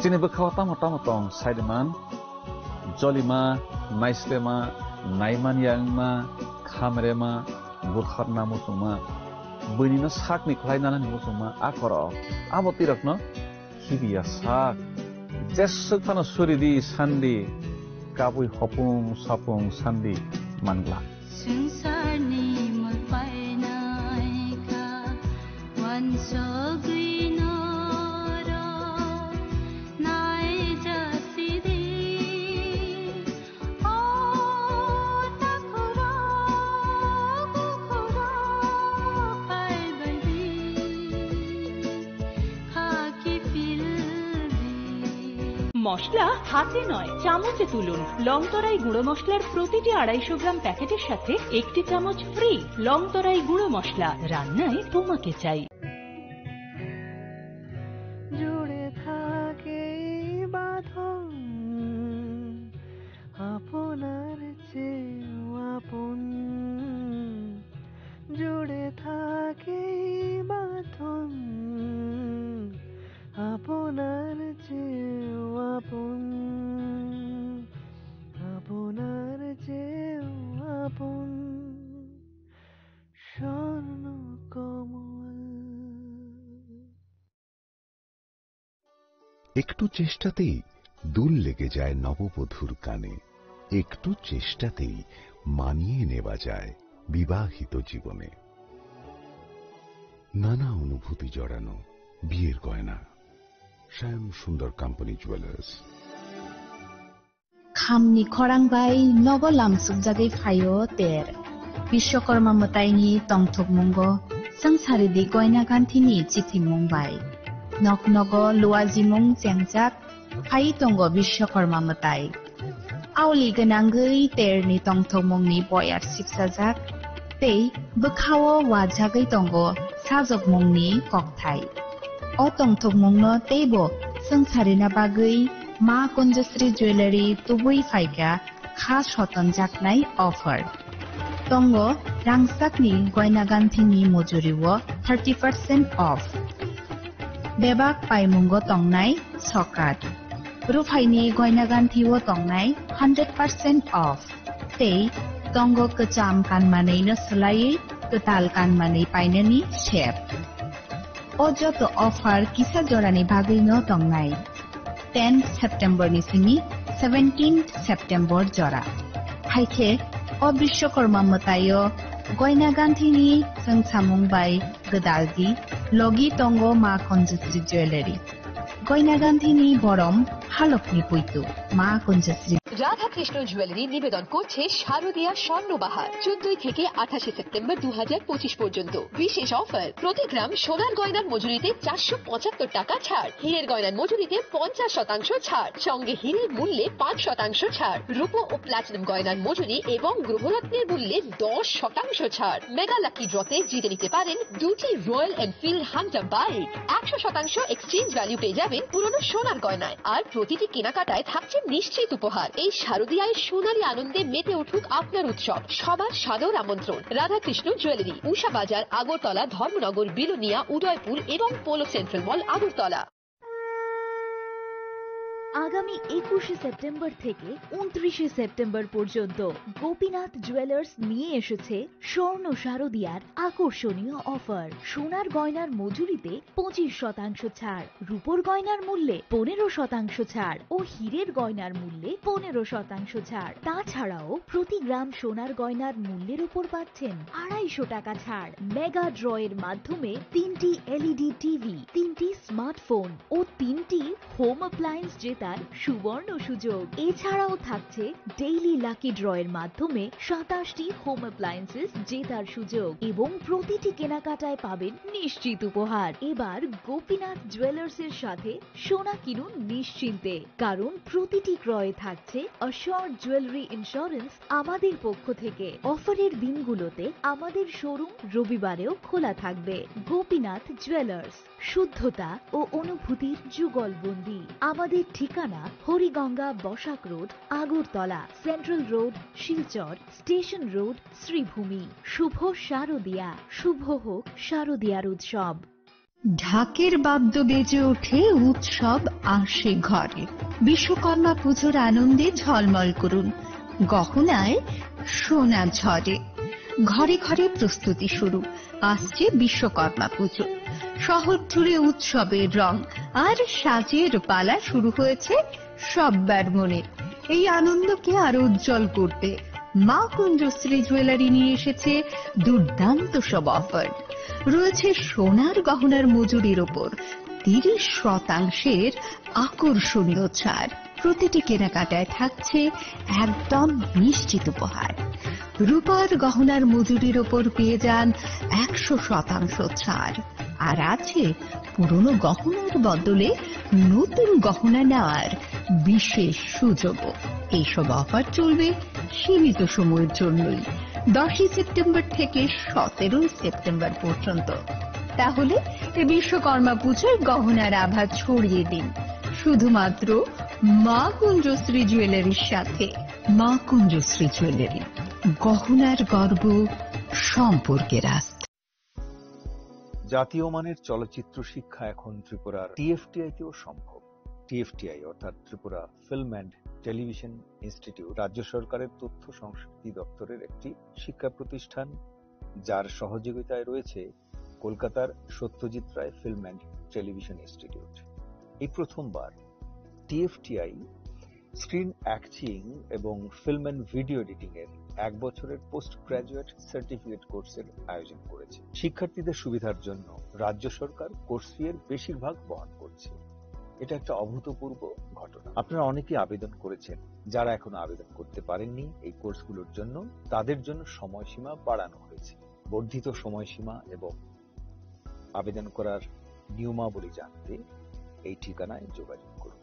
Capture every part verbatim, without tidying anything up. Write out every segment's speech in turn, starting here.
Chini bwkhao tamo tamo tong, saiman, jolima, naislema, naiman yangma, khamrema, butharna muchungma, buinino sakni khlai nanani muchungma, a korok, abo twi rokno khibiya sak. Jeswk phano suri di, san di, kabui hopung sapung san di, man glak. Swngcharni mwtai naikha, uansugwi norok naijasidi. O takhurok, bukhurok phaibaidi, khaki phildi. মশলা হাতে নয়, চামচে তুলুন। লংতরাই গুঁড়ো মশলার প্রতিটি আড়াইশো গ্রাম প্যাকেটের সাথে একটি চামচ ফ্রি। লংতরাই গুঁড়ো মশলা, রান্নায় তোমাকে চাই। জুড়ে থাকে এই বাঁধন, আপনার চেয়েও আপন। জুড়ে থাকে এই বাঁধন, আপনার চেয়েও আপন, আপনার চেয়েও আপন। স্বর্ণ কমল। একটু চেষ্টাতেই দুল লেগে যায় নববধূর কানে। একটু চেষ্টাতেই মানিয়ে নেওয়া যায় বিবাহিত জীবনে। নানা অনুভূতি জড়ানো বিয়ের গয়না। শ্যাম Sundar company jewellers. Khamni khorang bai nogo lamsukjagwi phaio ter. Bishwakarma mwtaini tongthokmungo swngcharidi goina ganthini chithimung bai. Nok nogo luajimung chengjak phai tongo Bishwakarma mwtai. Auli gwnangwi terni tongthokmungni boyar sipsajak tei bwkhao wajagwi tongo sajokmungni kokthai. O tongthokmungno teibo swngcharina bagwi Ma Kunjasri Jewellery tubui phaikha kha sotonjaknai offer. Tongo rangchakni goina ganthini mujuriwo thirty percent off. Bebak paimungo tongnai sokat. Ruphaini goina ganthio tongnai hundred percent off. Tei tongo kwcham kanmanwino swlaiwi kwtal kanmanwi painani sep. O joto offer kisa jorani bagwino tongnai. Tenth September ni simi seventeenth September jora. Haikhe o Bishwakarma mwtaio goina ganthini swngchamung bai gwdaldi logi tongo Ma Kunjasri Jewellery. Goina ganthini borom halokni puitu Ma Kunjasri. Radhakrishna jewellery নিবেদন করছে শারদীয়া স্বর্ণবাহার, চোদ্দই থেকে আঠাশে সেপ্টেম্বর দু হাজার পঁচিশ পর্যন্ত। বিশেষ অফার, প্রতি গ্রাম সোনার গয়নার মজুরিতে চারশো পঁচাত্তর টাকা ছাড়, হীরের গয়নার মজুরিতে পঞ্চাশ শতাংশ ছাড়, সঙ্গে হীরের মূল্যে পাঁচ শতাংশ ছাড়, রূপো ও প্লাটিনাম গয়নার মজুরি এবং গ্রহরত্নের মূল্যে দশ শতাংশ ছাড়। মেগা লাকি ড্রতে জিতে নিতে পারেন দুটি রয়্যাল এনফিল্ড হান্টার বাইক, একশো শতাংশ এক্সচেঞ্জ ভ্যালু পেয়ে যাবেন পুরনো সোনার গয়নায়, আর প্রতিটি কেনাকাটায় থাকছে নিশ্চিত উপহার। এই শারদীয়ায় সোনালী আনন্দে মেতে উঠুক আপনার উৎসব। সবার সাদর আমন্ত্রণ। রাধাকৃষ্ণ জুয়েলারি, উষা বাজার, আগরতলা, ধর্মনগর, বিলোনিয়া, উদয়পুর এবং পোলো সেন্ট্রাল মল, আগরতলা। আগামী একুশে সেপ্টেম্বর থেকে ঊনত্রিশে সেপ্টেম্বর পর্যন্ত গোপীনাথ জুয়েলার্স নিয়ে এসেছে স্বর্ণ শারদীয়ার আকর্ষণীয় অফার। সোনার গয়নার মজুরিতে পঁচিশ শতাংশ ছাড়, রূপোর গয়নার মূল্যে পনেরো শতাংশ ছাড় ও হীরের গয়নার মূল্যে পনেরো শতাংশ ছাড়। তাছাড়াও প্রতি গ্রাম সোনার গয়নার মূল্যের উপর পাচ্ছেন আড়াইশো টাকা ছাড়। মেগা ড্র এর মাধ্যমে তিনটি এলইডি টিভি, তিনটি স্মার্টফোন ও তিনটি হোম অ্যাপ্লায়েন্স জেতার সুবর্ণ সুযোগ। এছাড়াও থাকছে ডেইলি লাকি ড্র এর মাধ্যমে সাতাশটি হোম অ্যাপ্লায়েন্সেস জেতার সুযোগ এবং প্রতিটি কেনাকাটায় পাবেন নিশ্চিত উপহার। এবার গোপীনাথ জুয়েলার্স এর সাথে সোনা কিনুন নিশ্চিন্তে, কারণ প্রতিটি ক্রয়ে থাকছে অ্যাসিওরড জুয়েলারি ইন্স্যুরেন্স আমাদের পক্ষ থেকে। অফারের দিনগুলোতে আমাদের শোরুম রবিবারেও খোলা থাকবে। গোপীনাথ জুয়েলার্স, শুদ্ধতা ও অনুভূতির যুগলবন্দি। আমাদের ঠিকানা Hariganga Basak road, Agartala, central road, Silchar, station road, Sribhumi. শুভ শারদিয়া, শুভ হোক শারদিয়ার উৎসব। ঢাকের বাদ্য বেজে ওঠে, উৎসব আসে ঘরে। বিশ্বকর্মা পুজোর আনন্দে ঝলমল করুন, গহনায় সোনা ঝরে। ঘরে ঘরে প্রস্তুতি শুরু, আসছে বিশ্বকর্মা পুজো। শহর জুড়ে উৎসবের রং আর সাজের পালা শুরু হয়েছে সব্বার মনে। এই আনন্দকে আরো উজ্জ্বল করতে মা কুঞ্জশ্রী জুয়েলারি নিয়ে এসেছে দুর্দান্ত সব অফার। রয়েছে সোনার গহনার মজুরির ওপর তিরিশ শতাংশের আকর্ষণীয় ছাড়। প্রতিটি কেনাকাটায় থাকছে একদম নিশ্চিত উপহার। রূপার গহনার মজুরির ওপর পেয়ে যান একশো শতাংশ ছাড়। আর আছে পুরনো গহনার বদলে নতুন গহনা নেওয়ার বিশেষ সুযোগও। এইসব অফার চলবে সীমিত সময়ের জন্যই, দশই সেপ্টেম্বর থেকে সতেরোই সেপ্টেম্বর পর্যন্ত। তাহলে এ বিশ্বকর্মা পুজোয় গহনার আভা ছড়িয়ে দিন শুধুমাত্র মা কুঞ্জশ্রী জুয়েলারির সাথে। মা কুঞ্জশ্রী জুয়েলারি, গহনার গর্ব, সম্পর্কের আস্থা। জাতীয় মানের চলচ্চিত্র শিক্ষা এখন ত্রিপুরার টিএফটিআই তেও সম্ভব। টিএফটিআই অর্থাৎ Tripura film and television institute রাজ্য সরকারের তথ্য সংস্কৃতি দপ্তরের একটি শিক্ষা প্রতিষ্ঠান, যার সহযোগিতায় রয়েছে কলকাতার সত্যজিৎ Ray film and television institute. এই প্রথমবার টিএফটিআই স্ক্রিন অ্যাক্টিং এবং ফিল্ম অ্যান্ড ভিডিও এডিটিং এর এক বছরের পোস্ট গ্র্যাজুয়েট সার্টিফিকেট কোর্সের আয়োজন করেছে। শিক্ষার্থীদের সুবিধার জন্য রাজ্য সরকার কোর্স ফি এর বেশিরভাগ বহন করছে। এটা একটা অভূতপূর্ব ঘটনা। আপনারা অনেকেই আবেদন করেছেন, যারা এখনো আবেদন করতে পারেননি এই কোর্সগুলোর জন্য, তাদের জন্য সময়সীমা বাড়ানো হয়েছে। বর্ধিত সময়সীমা এবং আবেদন করার নিয়মাবলী জানতে এই ঠিকানায় যোগাযোগ করুন।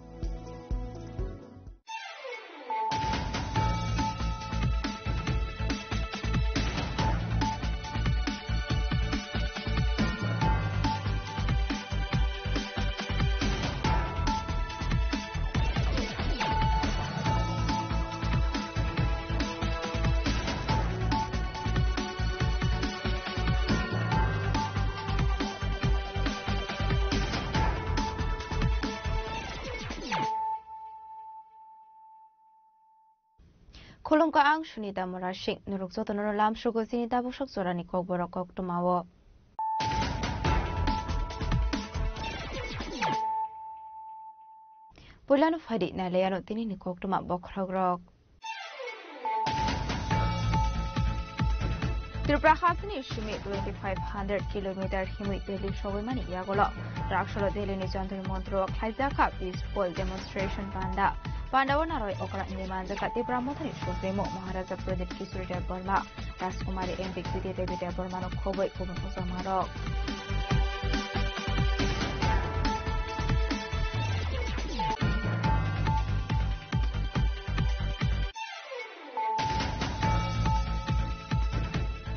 Khulumkha, ang Sunita Murasing. Norok jotono lamsogo chini tabuk sok jorani kokborok koktwmao. Puilano phaidi nailaiano tinini koktwma bokhorokrok. Tripura hasteni simi twenty five hundred kilometer himwi Delhi sogwimani yagulo Raksolo Delhini Jantar Mantar o khlaijakha peaceful demonstration panda. Pandao naroi okra wngwi manjakha Tipra Mothani Supremo Maharaja Pradip Kishore Debbarma, Rajkumari M P Kriti Devi Debbarmano khobwi kubun ujamarok.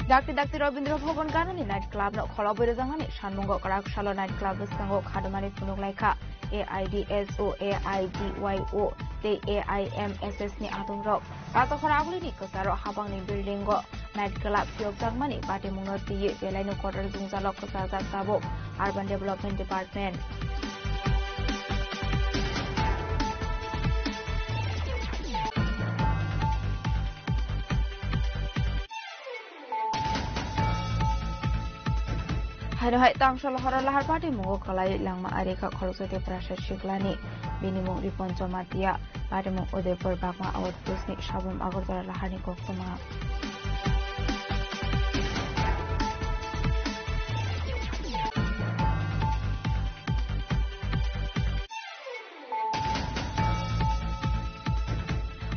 Dakti dakti Rabindra Bhavan ganani night club no kholobwi rwjaknani sanmungo kwrak salo night club bwskango khadumani phunuk laikha A I D S O, A I D Y O tei A I M S S ni adongrok. Ratokhor agulini kwcharo habangni building o night club phiyokjakmani patimungno twiwi belaino kotor jwngjalo kwchajak tabuk Urban Development Department. Haino hai tangsa lohoro lahar patimung o kwlai langma arikha khoroksa Tiprasa siklani. Bini mung Ripon Jamatia, patimung Udaipur Bagma Outpost ni Sabum Agartala laharni koktwma.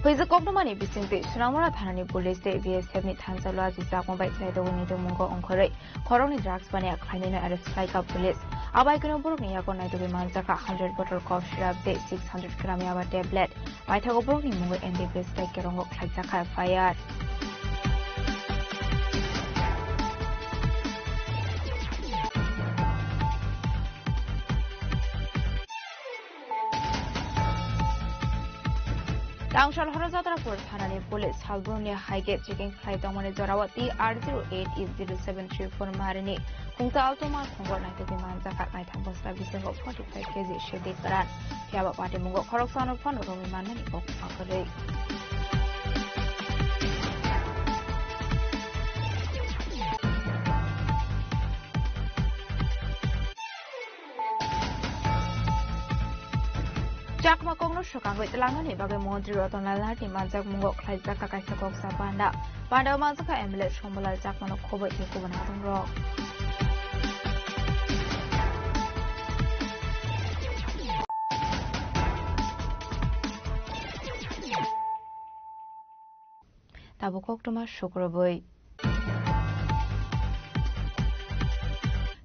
Huijak koktwmani bisingtwi Sonamura thanani police tei B S F ni thansa lua jijak mobile khlai togwi ni tongmungo ongkhorwi khoroknwi drugs baniya khlainwino arrest khlaikha police. Abai kheno borokni yago naitugwi manjakha hundred bottle cough syrup tei six hundred gram yaba tablet. Paithago borokni mungwi N D P S tei Kerongo khlaijakha F I R. Tangsal horo Jatrapur thanani police salbrumni hai gate checking khlai tongmani jorao T R zero eight E zero seven three four marini Tungta alto mar khungo naitugwi manjakha naitham bosra bisingo forty five K G sudi kwran. Phiya ba patimungo khoroksano phano romwi manmani kok kwrwi. Chakma kokno swkangwi twlangmani bagwi Montri Ratan Lal Naharni manjakmungo khlaijak kaisa koksa panda. Pandao manjakha M L A Sombolal Chakmano khoboi tei kubun adongrok. Tabuk koktwma sukrubwi.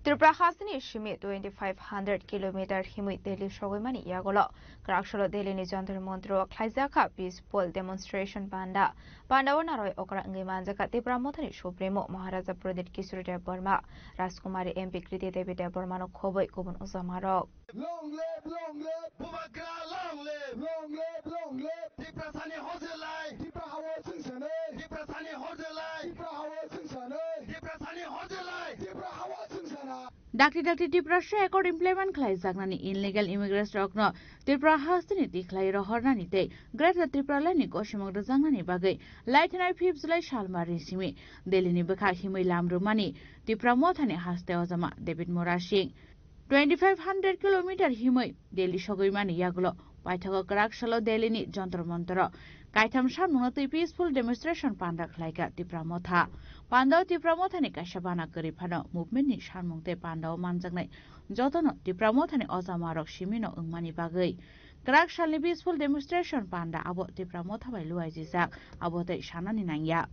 Tripura hasteni simi twenty five hundred kilometer himwi Delhi sogwimani yagulo kwraksalo Delhini Jantar Mantar o khlaijakha peaceful demonstration panda. Pandao naroi okra wngwi manjakha Tipra Mothani Supremo Maharaja Pradyut Kishore Debbarma, Rajkumari M P Kriti Devi Debbarmano khoboi kubun ojamarok. Long live, long live, Bubagra, long live, long live, long live, Tiprasani hojilai, Tipra hawa singsanai, Tiprasani hojilai, Tipra hawa singsanai, Tiprasani hojilai, Tipra hawa singsanai. Dakti dakti Tiprasa Accord implement khlaijaknani illegal immigrants rokno Tripura hasteni tikhlai rohornani tei Greater Tripura Landni kosimung rwjaknani bagwi laithanai fifth July salmari simi Delhini bwkha himwi lam rwmani Tipra Mothani haste ojama David Murasing. Twenty five hundred kilometer himwi Delhi sogwimani yagulo paithago kwraksalo Delhini Jantar Mantaro kaitham samungno twi peaceful demonstration panda khlaikha Tipra Motha. Pandao Tipra Mothani kaisa bana kwrwi phano movementni samung tei pandao manjaknai jotono Tipra Mothani ojamarok simino wngmani bagwi. Kwraksalni peaceful demonstration panda abo Tipra Motha bai luaijijak, abo tei sanani nangya.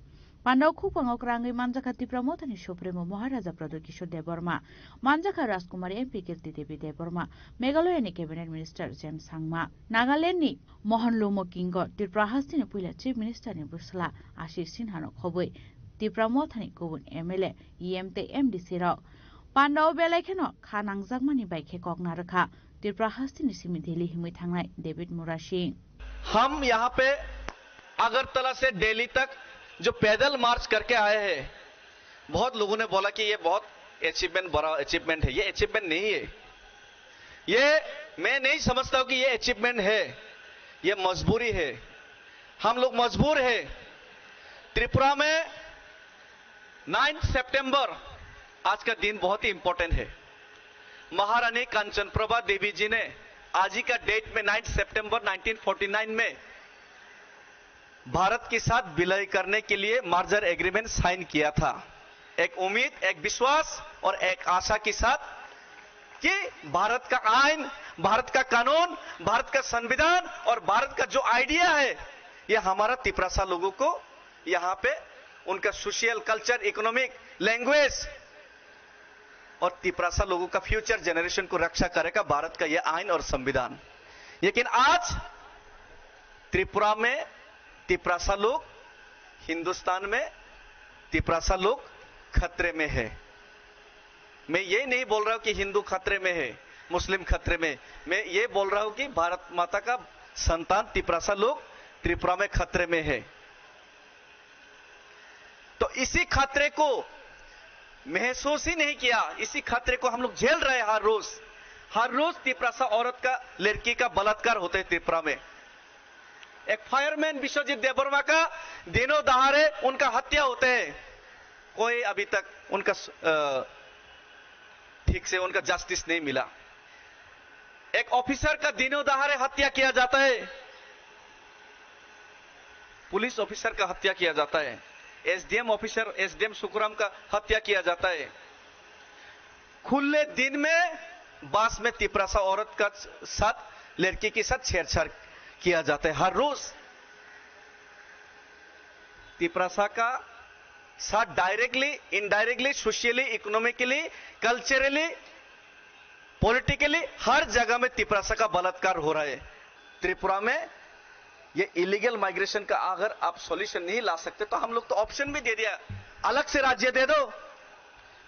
Pandao khukpango kwrangwi manjakha Tipra Mothani Supremo Maharaja Pradyut Kishore Debbarma, manjakha Rajkumari M P Kirti Devi Debbarma, Meghalayani Cabinet Minister James Sangma, Nagalandni Mohan Lumo Kingo, Tripura hasteni puila Chief Ministerni bwsla Ashish Sinhano khobwi Tipra Mothani kubun M L A, E M tei M D C rok. Pandao belai kheno kha nangjakmani bai khe kok narwkha Tripura hasteni simi Delhi himwi thangnai David Murasing. हम यहाँ पे अगरतला से दिल्ली तक जो पैदल मार्च करके आए हैं, बहुत लोगों ने बोला कि ये बहुत अचीवमेंट, बड़ा अचीवमेंट है। ये अचीवमेंट नहीं है। ये, मैं नहीं समझता हूँ कि ये अचीवमेंट है। ये मजबूरी है। हम लोग मजबूर हैं। त्रिपुरा में नाइन्थ सितंबर, आज का दिन बहुत ही इंपॉर्टेंट है। महारानी कांचन प्रभा देवी जी ने आज ही का डेट में, नाइन्थ सितंबर नाइनटीन फ़ोर्टी नाइन में भारत के साथ विलय करने के लिए मर्जर एग्रीमेंट साइन किया था। एक उम्मीद, एक विश्वास और एक आशा के साथ कि भारत का आइन, भारत का कानून, भारत का संविधान और भारत का जो आइडिया है, ये हमारा तिपरासा लोगों को यहाँ पे उनका सोशल, कल्चर, इकोनॉमिक, लैंग्वेज और तिपरासा लोगों का फ्यूचर जनरेशन को रक्षा करेगा भारत का ये आइन और संविधान। लेकिन आज त्रिपुरा में तिपरासा लोग, हिंदुस्तान में तिपरासा लोग खतरे में है। मैं ये नहीं बोल रहा हूँ कि हिंदू खतरे में है, मुस्लिम खतरे में, मैं ये बोल रहा हूँ कि भारत माता का संतान तिपरासा लोग त्रिपुरा में खतरे में है। तो इसी खतरे को महसूस ही नहीं किया, इसी खतरे को हम लोग झेल रहे हैं हर रोज। हर रोज तिपरासा औरत का, लड़की का बलात्कार होते हैं त्रिपुरा में। एक फायरमैन विश्वजीत देबबर्मा का दिनों दहाड़े उनका हत्या होते हैं, कोई अभी तक उनका स-, अ, ठीक से उनका जस्टिस नहीं मिला। एक ऑफिसर का दिनों दहाड़े हत्या किया जाता है, पुलिस ऑफिसर का हत्या किया जाता है, एसडीएम ऑफिसर, एसडीएम सुखराम का हत्या किया जाता है। खुले दिन में बस में तिपरासा औरत का साथ, लड़की के साथ छेड़छाड़ किया जाता है हर रोज। तिपरासा का साथ directly, indirectly, socially, economically, culturally, politically हर जगह में तिपरासा का बलात्कार हो रहा है। त्रिपुरा में ये इलीगल माइग्रेशन का अगर आप सॉल्यूशन नहीं ला सकते तो हम लोग तो ऑप्शन भी दे दिया, अलग से राज्य दे दो,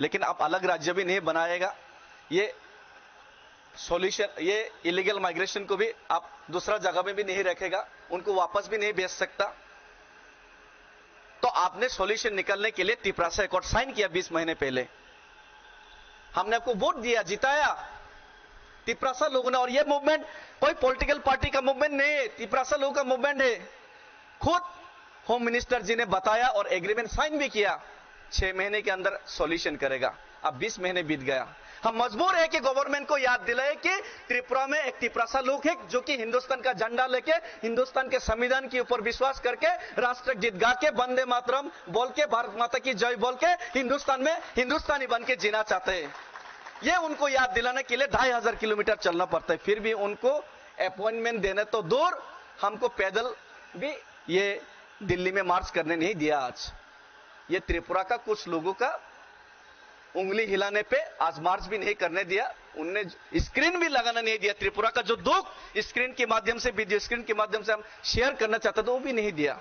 लेकिन आप अलग राज्य भी नहीं बनाएगा। ये सॉल्यूशन, ये इलीगल माइग्रेशन को भी आप दूसरा जगह में भी नहीं रखेगा, उनको वापस भी नहीं भेज सकता। तो आपने सॉल्यूशन निकालने के लिए तिपरासा अकॉर्ड साइन किया बीस महीने पहले। हमने आपको वोट दिया, जिताया। तिपरासा लोगों ने, और ये मूवमेंट कोई पॉलिटिकल पार्टी का मूवमेंट नहीं है, तिपरासा लोगों का मूवमेंट है। खुद होम मिनिस्टर जी ने बताया और एग्रीमेंट साइन भी किया, छह महीने के अंदर सॉल्यूशन करेगा। अब बीस महीने बीत गया। हम मजबूर है कि गवर्नमेंट को याद दिलाए कि त्रिपुरा में एक तिपरासा लोग है जो कि हिंदुस्तान का झंडा लेके, हिंदुस्तान के संविधान के ऊपर विश्वास करके, राष्ट्रगीत गा के, वंदे मातरम बोल के, भारत माता की जय बोल के हिंदुस्तान में हिंदुस्तानी बन के जीना चाहते हैं। ये उनको याद दिलाने के लिए ढाई हजार किलोमीटर चलना पड़ता है, फिर भी उनको अपॉइंटमेंट देने तो दूर, हमको पैदल भी ये दिल्ली में मार्च करने नहीं दिया। आज ये त्रिपुरा का कुछ लोगों का उंगली हिलाने पे आज मार्च भी नहीं करने दिया, उनने स्क्रीन भी लगाना नहीं दिया। त्रिपुरा का जो दुख स्क्रीन के माध्यम से, वीडियो स्क्रीन के माध्यम से हम शेयर करना चाहते थे, वो भी नहीं दिया।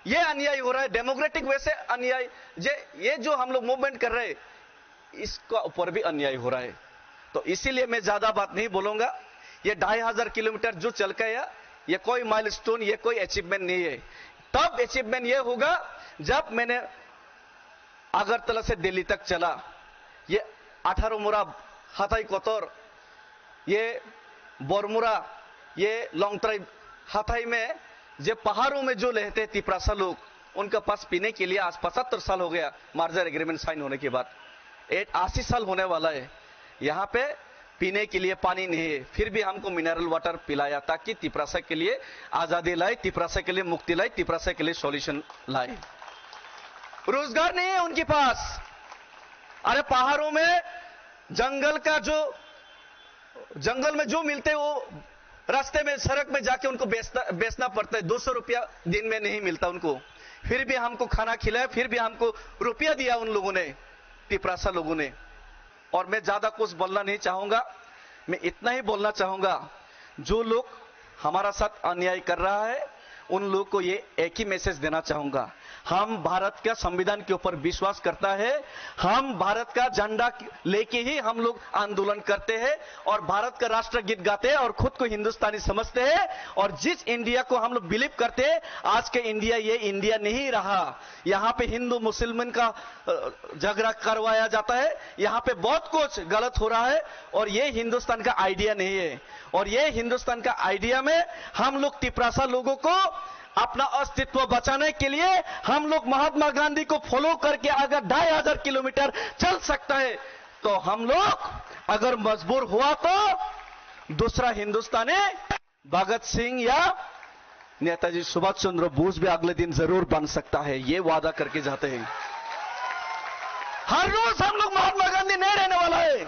ये अन्याय हो रहा है, डेमोक्रेटिक वे से अन्याय। जे ये जो हम लोग मूवमेंट कर रहे हैं, इसका ऊपर भी अन्याय हो रहा है। तो इसीलिए मैं ज्यादा बात नहीं बोलूंगा। ये ढाई हजार किलोमीटर जो चल के आया, ये कोई माइलस्टोन, ये कोई अचीवमेंट नहीं है। तब अचीवमेंट ये होगा जब मैंने अगरतला से दिल्ली तक चला। ये अठारह मुरा, हाथाई कोतर, ये बरमुरा, ये लोंगतराई हाथाई में, जो पहाड़ों में जो रहते हैं तिपरासा लोग, उनके पास पीने के लिए आज पचहत्तर साल हो गया मर्जर एग्रीमेंट साइन होने के बाद। एट अस्सी साल होने वाला है, यहाँ पे पीने के लिए पानी नहीं है, फिर भी हमको मिनरल वाटर पिलाया ताकि तिपरासा के लिए आजादी लाए, तिपरासा के लिए मुक्ति लाए, तिपरासा के लिए सॉल्यूशन लाए। रोजगार नहीं है उनके पास। अरे, पहाड़ों में जंगल का जो, जंगल में जो मिलते हैं, वो रास्ते में, सड़क में जाके उनको बेचना, बेचना पड़ता है। दो सौ रुपया दिन में नहीं मिलता उनको, फिर भी हमको खाना खिलाया, फिर भी हमको रुपया दिया उन लोगों ने, तिपरासा लोगों ने। और मैं ज्यादा कुछ बोलना नहीं चाहूंगा, मैं इतना ही बोलना चाहूंगा, जो लोग हमारा साथ अन्याय कर रहा है, उन लोग को ये एक ही मैसेज देना चाहूंगा, हम भारत का संविधान के ऊपर विश्वास करता है, हम भारत का झंडा लेके ही हम लोग आंदोलन करते हैं और भारत का राष्ट्रगीत गाते हैं और खुद को हिंदुस्तानी समझते हैं। और जिस इंडिया को हम लोग बिलीव करते हैं, आज के इंडिया ये इंडिया नहीं रहा। यहाँ पे हिंदू मुसलमान का, अ, झगड़ा करवाया जाता है। यहाँ पे बहुत कुछ गलत हो रहा है और ये हिंदुस्तान का आइडिया नहीं है। और ये हिंदुस्तान का आइडिया में हम लोग तिपरासा लोगों को अपना अस्तित्व बचाने के लिए हम लोग महात्मा गांधी को फॉलो करके अगर ढाई हजार किलोमीटर चल सकता है, तो हम लोग अगर मजबूर हुआ तो दूसरा हिंदुस्तानी भगत सिंह या नेताजी सुभाष चंद्र बोस भी अगले दिन जरूर बन सकता है, ये वादा करके जाते हैं। हर रोज हम लोग महात्मा गांधी नहीं रहने वाला है,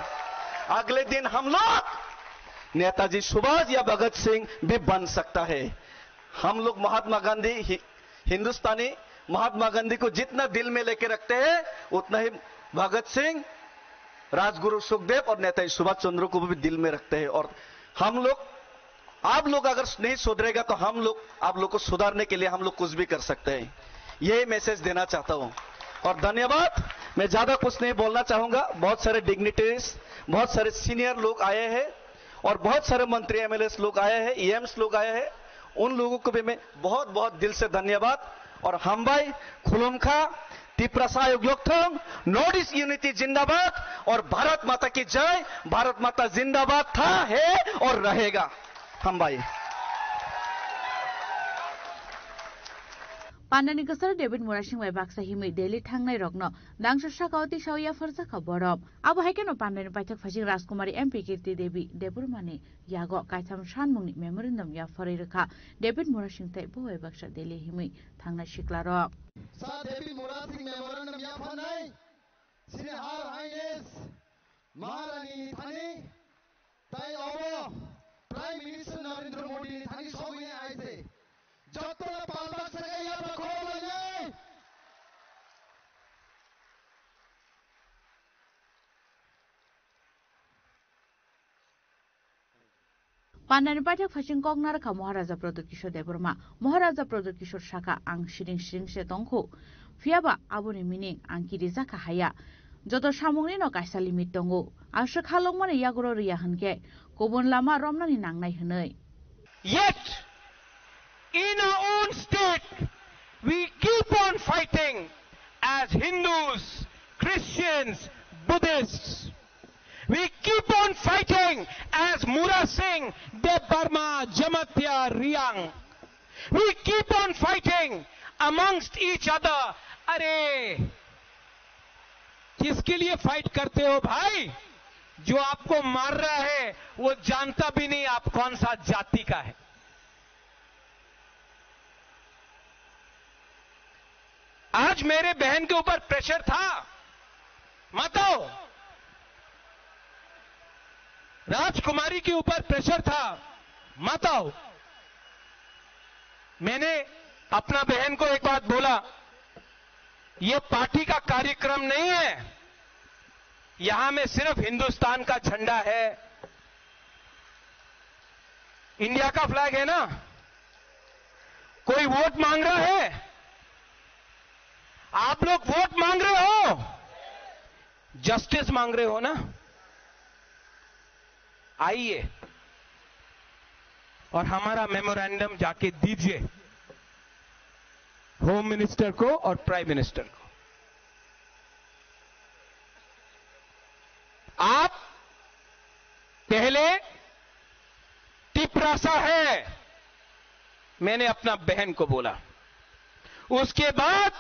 अगले दिन हम लोग नेताजी सुभाष या भगत सिंह भी बन सकता है। हम लोग महात्मा गांधी हि-, हिंदुस्तानी महात्मा गांधी को जितना दिल में लेके रखते हैं, उतना ही भगत सिंह, राजगुरु सुखदेव और नेताजी सुभाष चंद्र को भी दिल में रखते हैं। और हम लोग, आप लोग अगर नहीं सुधरेगा तो हम लोग आप लोग को सुधारने के लिए हम लोग कुछ भी कर सकते हैं, यही मैसेज देना चाहता हूँ। और धन्यवाद। मैं ज्यादा कुछ नहीं बोलना चाहूंगा। बहुत सारे डिग्निटरीज, बहुत सारे सीनियर लोग आए हैं और बहुत सारे मंत्री एमएलए लोग आए हैं, ईएम्स लोग आए हैं, उन लोगों को भी मैं बहुत बहुत दिल से धन्यवाद। और हामबाई, खुलुमखा, तिपरासा आयोग लोकथों, नॉर्थ ईस्ट यूनिटी जिंदाबाद और भारत माता की जय। भारत माता जिंदाबाद था, है और रहेगा। हामबाई। Pandani kwcharo David Murasing bai baksa himwi Delhi thangnai rokno dangsa saka o tisao yapharjakha borok. Abo hai kheno Pandani paithak phaising Rajkumari M P Kirti Devi Debbarmani yago kaitham sanmungni memorandum yapharwi rwkha David Murasing tei bo bai baksa Delhi himwi thangnai siklarok. Sa David Murasing memorandum yapharnai sini Her Highness Maharani ni thani tei obo Prime Minister Narendra Modi ni thani sogwi nai hai se. Jotono palbak sakai yapra khorok lainai. Pandani paithak phaising kok narwkha Maharaja Pradyot Kishore Debbarma. Maharaja Pradyot Kishore sakha, "Ang siring siring se tongkhu, phiyaba aboni meaning ang kirijakha haya. Joto samungni no kaisa limit tongo. Aswk halokmani yagoro riya hwnkhe kubun lama romnani nangnai," hwnwi. Yet, in our own state, we keep on fighting as Hindus, Christians, Buddhists. We keep on fighting as Mura Singh, Debbarma, Jamatia, Riang. We keep on fighting amongst each other. अरे, किसके लिए फाइट करते हो भाई? जो आपको मार रहा है, वो जानता भी नहीं आप कौन सा जाति का है। आज मेरे बहन के ऊपर प्रेशर था, मत आओ। राजकुमारी के ऊपर प्रेशर था, मत आओ। मैंने अपना बहन को एक बात बोला, ये पार्टी का कार्यक्रम नहीं है, यहां में सिर्फ हिंदुस्तान का झंडा है, इंडिया का फ्लैग है ना। कोई वोट मांग रहा है? आप लोग वोट मांग रहे हो, जस्टिस मांग रहे हो ना? आइए और हमारा मेमोरेंडम जाके दीजिए होम मिनिस्टर को और प्राइम मिनिस्टर को। आप पहले तिपरासा है, मैंने अपना बहन को बोला। उसके बाद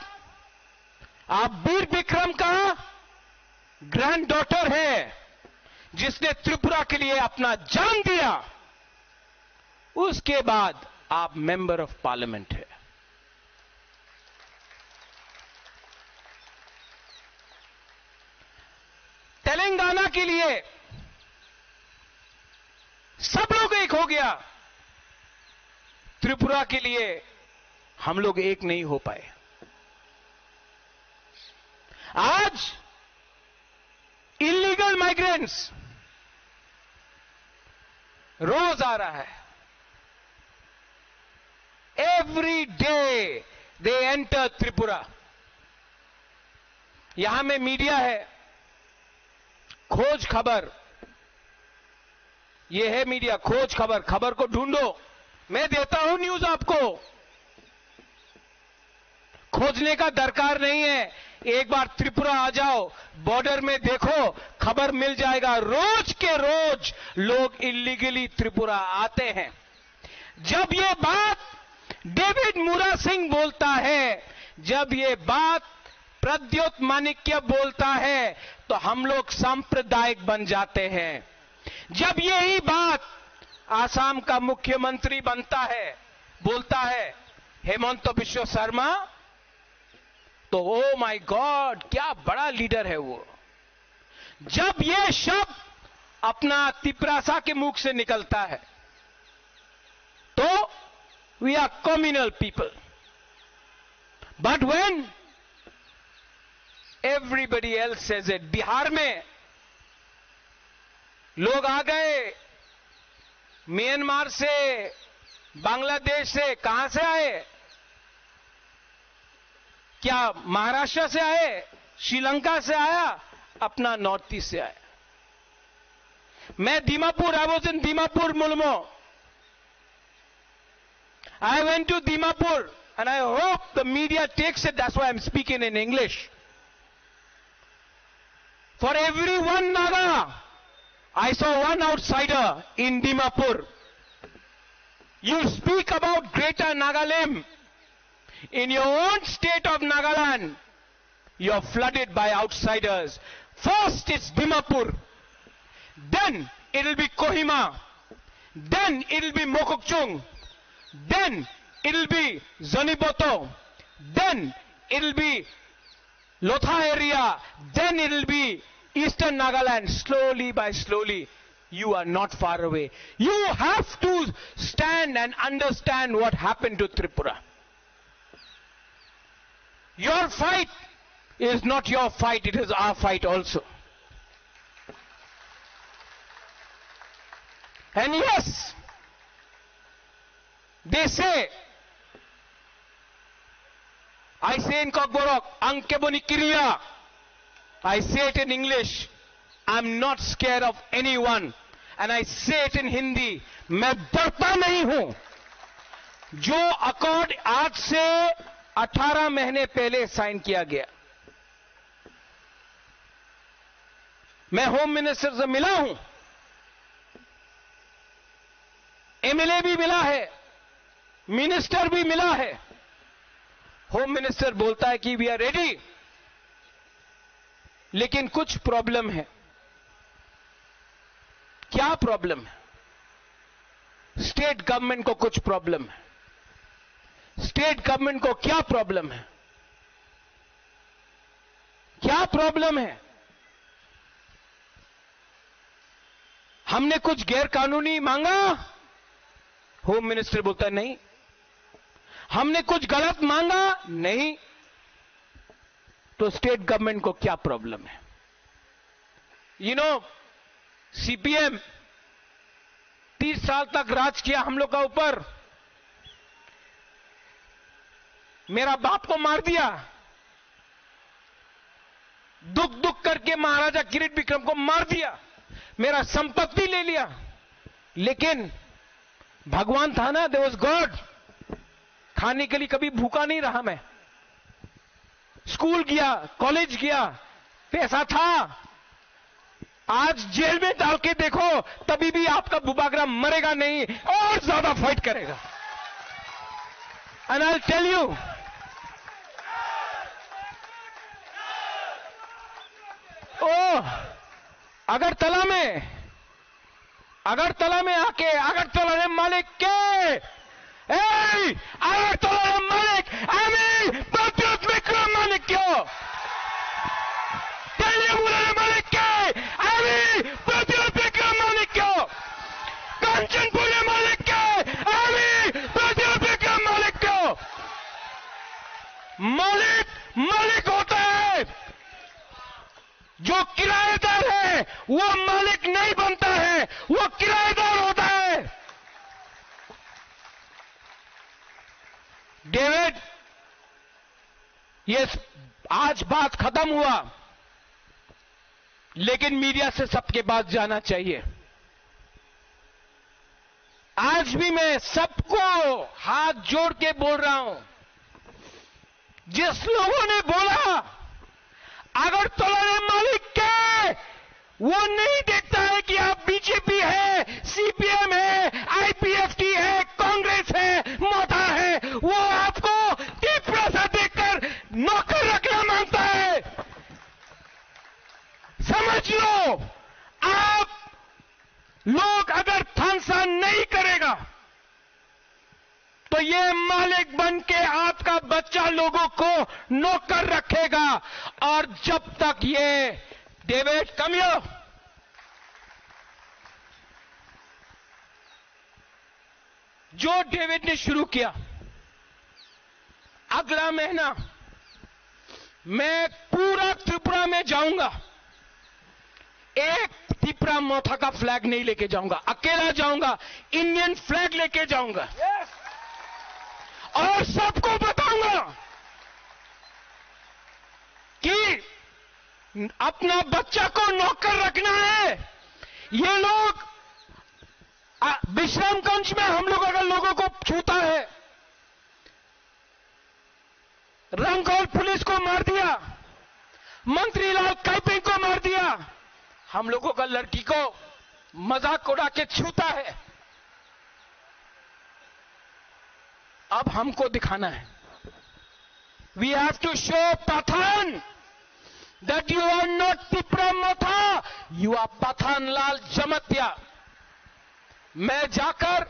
आप वीर विक्रम का ग्रैंडडॉटर है, जिसने त्रिपुरा के लिए अपना जान दिया। उसके बाद आप मेंबर ऑफ पार्लियामेंट है। तेलंगाना के लिए सब लोग एक हो गया, त्रिपुरा के लिए हम लोग एक नहीं हो पाए। आज इलीगल माइग्रेंट्स रोज आ रहा है, every day they enter Tripura। यहां में मीडिया है, खोज खबर, ये है मीडिया, खोज खबर, खबर को ढूंढो, मैं देता हूं न्यूज आपको। खोजने का दरकार नहीं है, एक बार त्रिपुरा आ जाओ, बॉर्डर में देखो, खबर मिल जाएगा। रोज के रोज लोग इलीगली त्रिपुरा आते हैं। जब ये बात डेविड मुरा सिंह बोलता है, जब ये बात प्रद्योत माणिक्य बोलता है, तो हम लोग सांप्रदायिक बन जाते हैं। जब यही बात आसाम का मुख्यमंत्री बनता है, बोलता है हेमंत बिश्व शर्मा, तो ओ माय गॉड, क्या बड़ा लीडर है वो। जब ये शब्द अपना तिपरासा के मुख से निकलता है, तो we are communal people। But when everybody else says it, Bihar में लोग आ गए, म्यांमार से, बांग्लादेश से, कहां से आए? क्या महाराष्ट्र से आए, श्रीलंका से आया, अपना नॉर्थ ईस्ट से आया? मैं Dimapur, I was in Dimapur, Mulmo। I went to Dimapur and I hope the media takes it, that's why I'm speaking in English। For every one Naga, I saw one outsider in Dimapur। You speak about Greater Nagalim, in your own state of Nagaland, you are flooded by outsiders। First it's Dimapur, then it will be Kohima, then it will be Mokokchung, then it will be Zoniboto, then it will be Lotha area, then it will be Eastern Nagaland. Slowly by slowly, you are not far away। You have to stand and understand what happened to Tripura। Your fight is not your fight, it is our fight also। And yes, they say, I say in Kokborok, ang keboni kiriya, I say it in English, I'm not scared of anyone। And I say it in Hindi, मैं डरता नहीं हूं। जो अकॉर्ड आज से अठारह महीने पहले साइन किया गया, मैं होम मिनिस्टर से मिला हूं, एमएलए भी मिला है, मिनिस्टर भी मिला है। होम मिनिस्टर बोलता है कि वी आर रेडी, लेकिन कुछ प्रॉब्लम है। क्या प्रॉब्लम है? स्टेट गवर्नमेंट को कुछ प्रॉब्लम है। स्टेट गवर्नमेंट को क्या प्रॉब्लम है? क्या प्रॉब्लम है? हमने कुछ गैर कानूनी मांगा? होम मिनिस्टर बोलता है, नहीं। हमने कुछ गलत मांगा? नहीं। तो स्टेट गवर्नमेंट को क्या प्रॉब्लम है? यू नो, सीपीएम तीस साल तक राज किया हम लोग का ऊपर। मेरा बाप को मार दिया, दुख दुख करके महाराजा किरीट विक्रम को मार दिया, मेरा संपत्ति ले लिया, लेकिन भगवान था ना, there was God। खाने के लिए कभी भूखा नहीं रहा मैं। स्कूल गया, कॉलेज गया, पैसा था। आज जेल में डाल के देखो, तभी भी आपका बुबागरा मरेगा नहीं और ज्यादा फाइट करेगा। And I'll tell you, ओ, अगरतला में, अगरतला में आके, अगरतला रे मालिक के, এই আগরতলার মালিক আমি, প্রদ্যুৎ বিক্রম মাণিক্য। তেলিয়ামুড়ার মালিক কে? আমি, প্রদ্যুৎ বিক্রম মাণিক্য। কাঞ্চনপুরের মালিক কে? আমি, প্রদ্যুৎ বিক্রম মাণিক্য। मालिक मालिक होता है। जो किराएदार है, वो मालिक नहीं बनता है, वो किराएदार होता है। डेविड, ये स-, आज बात खत्म हुआ, लेकिन मीडिया से सबके पास जाना चाहिए। आज भी मैं सबको हाथ जोड़ के बोल रहा हूं, जिस लोगों ने बोला अगरतला में मालिक के, वो नहीं देखता है कि आप बीजेपी है, सीपीएम है, आईपीएफटी है, कांग्रेस है, मता है, वो आपको तीव्र सा देखकर नौकर रखना मांगता है। समझ लो, आप लोग अगर थानसा नहीं करेगा, तो ये मालिक बन के आपका बच्चा लोगों को नौकर रखेगा। और जब तक ये, डेविड, कम हियर, जो डेविड ने शुरू किया, अगला महीना मैं पूरा त्रिपुरा में जाऊंगा, एक तिपरा मोथा का फ्लैग नहीं लेके जाऊंगा, अकेला जाऊंगा, इंडियन फ्लैग लेके जाऊंगा। और सबको बताऊंगा कि अपना बच्चा को नौकर रखना है। ये लोग, आ, विश्रामगंज में हम लोग अगर लोगों को छूता है, रंगोल पुलिस को मार दिया, मंत्री लाल काइपिंग को मार दिया, हम लोगों का लड़की को मजाक उड़ा के छूता है। अब हमको दिखाना है। We have to show Pathan that you are not Tipra Motha, you are Pathan Lal Jamatia. मैं जाकर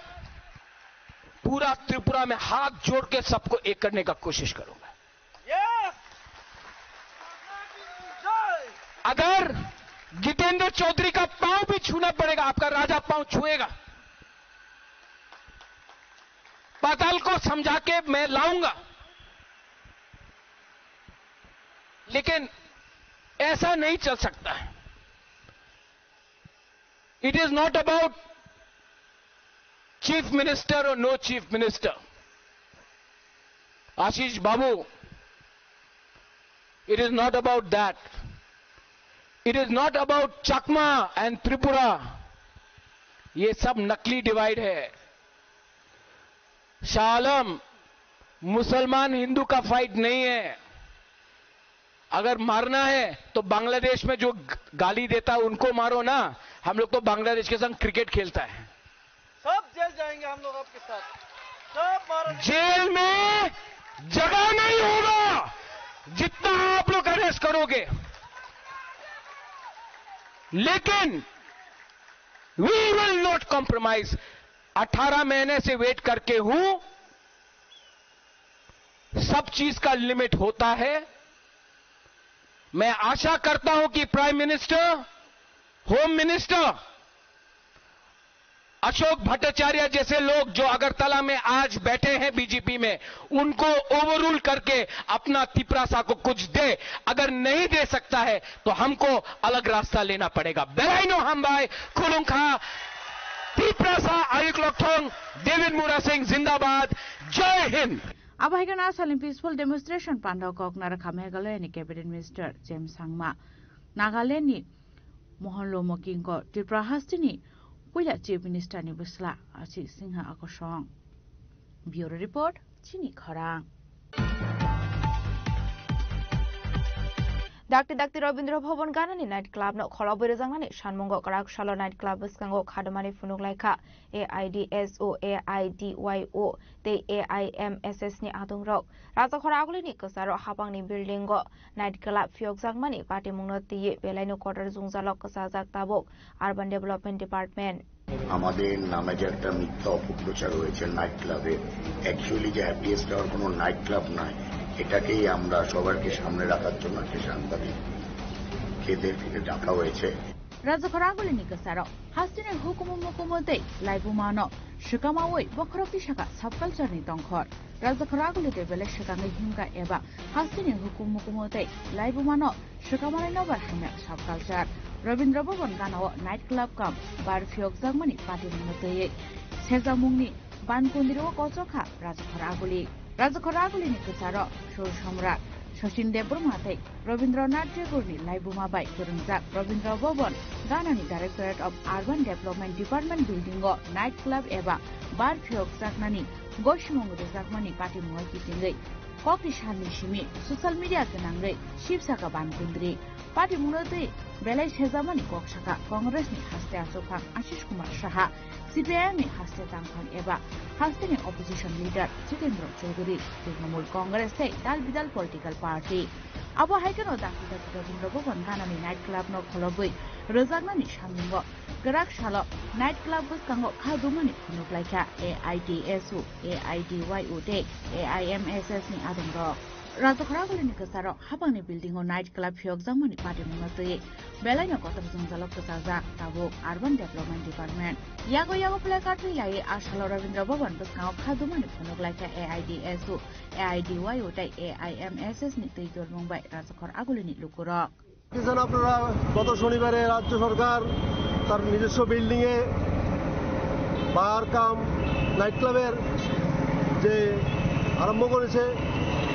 पूरा त्रिपुरा में हाथ जोड़ के सबको एक करने का कोशिश करूंगा। अगर जितेंद्र चौधरी का पांव भी छूना पड़ेगा, आपका राजा पांव छुएगा। पाताल को समझा के मैं लाऊंगा, लेकिन ऐसा नहीं चल सकता है। It is not about Chief Minister or no Chief Minister. Ashish Babu, it is not about that. It is not about Chakma and Tripura. ये सब नकली डिवाइड है। शाह आलम, मुसलमान हिंदू का फाइट नहीं है। अगर मारना है तो बांग्लादेश में जो ग-, गाली देता है उनको मारो ना, हम लोग तो बांग्लादेश के संग क्रिकेट खेलता है। सब जेल जाएंगे हम लोग आपके साथ, सब मारेंगे। जेल में जगह नहीं होगा जितना आप लोग अरेस्ट करोगे, लेकिन we will not compromise। अठारह महीने से वेट करके हूं, सब चीज का लिमिट होता है। मैं आशा करता हूं कि prime minister, home minister Ashok Bhattacharya जैसे लोग जो अगरतला में आज बैठे हैं बीजेपी में, उनको ओवररूल करके अपना तिपरासा को कुछ दे। अगर नहीं दे सकता है तो हमको अलग रास्ता लेना पड़ेगा। Belaino hambai, khulumkha, Tiprasa ayuk lokthong, David Murasing zindabad, Jai Hind. Abo hai kheno asalni peaceful demonstration panda kok narakha Meghalaya ni Cabinet Minister James Sangma, Nagaland ni Mohan Lomo Kingo, Tripura hasteni puila Chief Minister ni bwsla Ajit Singha akosong. Bureau Report, chini khorang. Dakti dakti Rabindra Bhavan ganani night club no kholobwi rwjaknani sanmungo kwrak salo night club bwskango khadumani phunuk laikha A I D S O, A I D Y O tei A I M S S ni adongrok. Rajakhor agulini kwcharo hapangni building o night club phiyokjakmani patimungno twiwi belaino kotor jwngjalo kwchajak tabuk Urban Development Department. আমাদের নামে যে একটা মিথ্যা অপপ্রচার হয়েছে নাইট ক্লাবে, অ্যাকচুয়ালি যে happiest hour কোনো নাইট ক্লাব নয়, এটাকেই আমরা সবাইকে সামনে রাখার জন্য একটা সাংবাদিককে এদেরকে ডাকা হয়েছে। Rajakhor agulini kwcharo hasteni hukumu mukumu tei laibumano swkamawi bokhorok tisaka subculture ni tongkhor. Rajakhor aguli tei belai swkangwi himkha eba hasteni hukumu mukumu tei laibumano swkamanai nobar hamya subculture. Rabindra Bhavan ganao night club kam bar phiyokjakmani patimungno twiwi sejamungni bankundrio kochokha Rajakhor aguli. Rajakhor agulini kwcharo Sur Samrat Sachin Debbarma tei Rabindranath Tagore ni laibuma bai kwrwngjak Rabindra Bhavan ganani Directorate of Urban Development Department building o night club eba bar phiyokjaknani gosimung rwjakmani patimungno kitingwi kokni salni simi social media gwnangwi sibsaka bankundri. Patimungno twi belai sejamani kok sakha Congress ni haste achukphang Ashish Kumar Saha, C P I M ni haste tangphang eba hasteni opposition leader Jitendra Chaudhary, Trinamool Congress tei dal bidal political party. Abo hai kheno dakti dakti Rabindra Bhavan ganani night club no kholobwi rwjaknani samungo kwrak salo night club bwskango kha dumani phunuk laikha A I D S O, A I D Y O tei A I M S S ni adongrok. Rajakhor agulini kwcharo hapangni building o night club phiyokjakmani patimungno twiwi belaino kotor jwngjalo kwchajak tabuk Urban Development Department. Yago yago placard twi laiwi a salo Rabindra Bhavan bwskango kha dumani phunuk laikha A I D S O, A I D Y O tei A I M S S ni twi dormung bai Rajakhor agulini lukurok. দেখেছেন আপনারা, গত শনিবারে রাজ্য সরকার তার নিজস্ব বিল্ডিংয়ে বার কাম নাইট ক্লাবের যে আরম্ভ করেছে,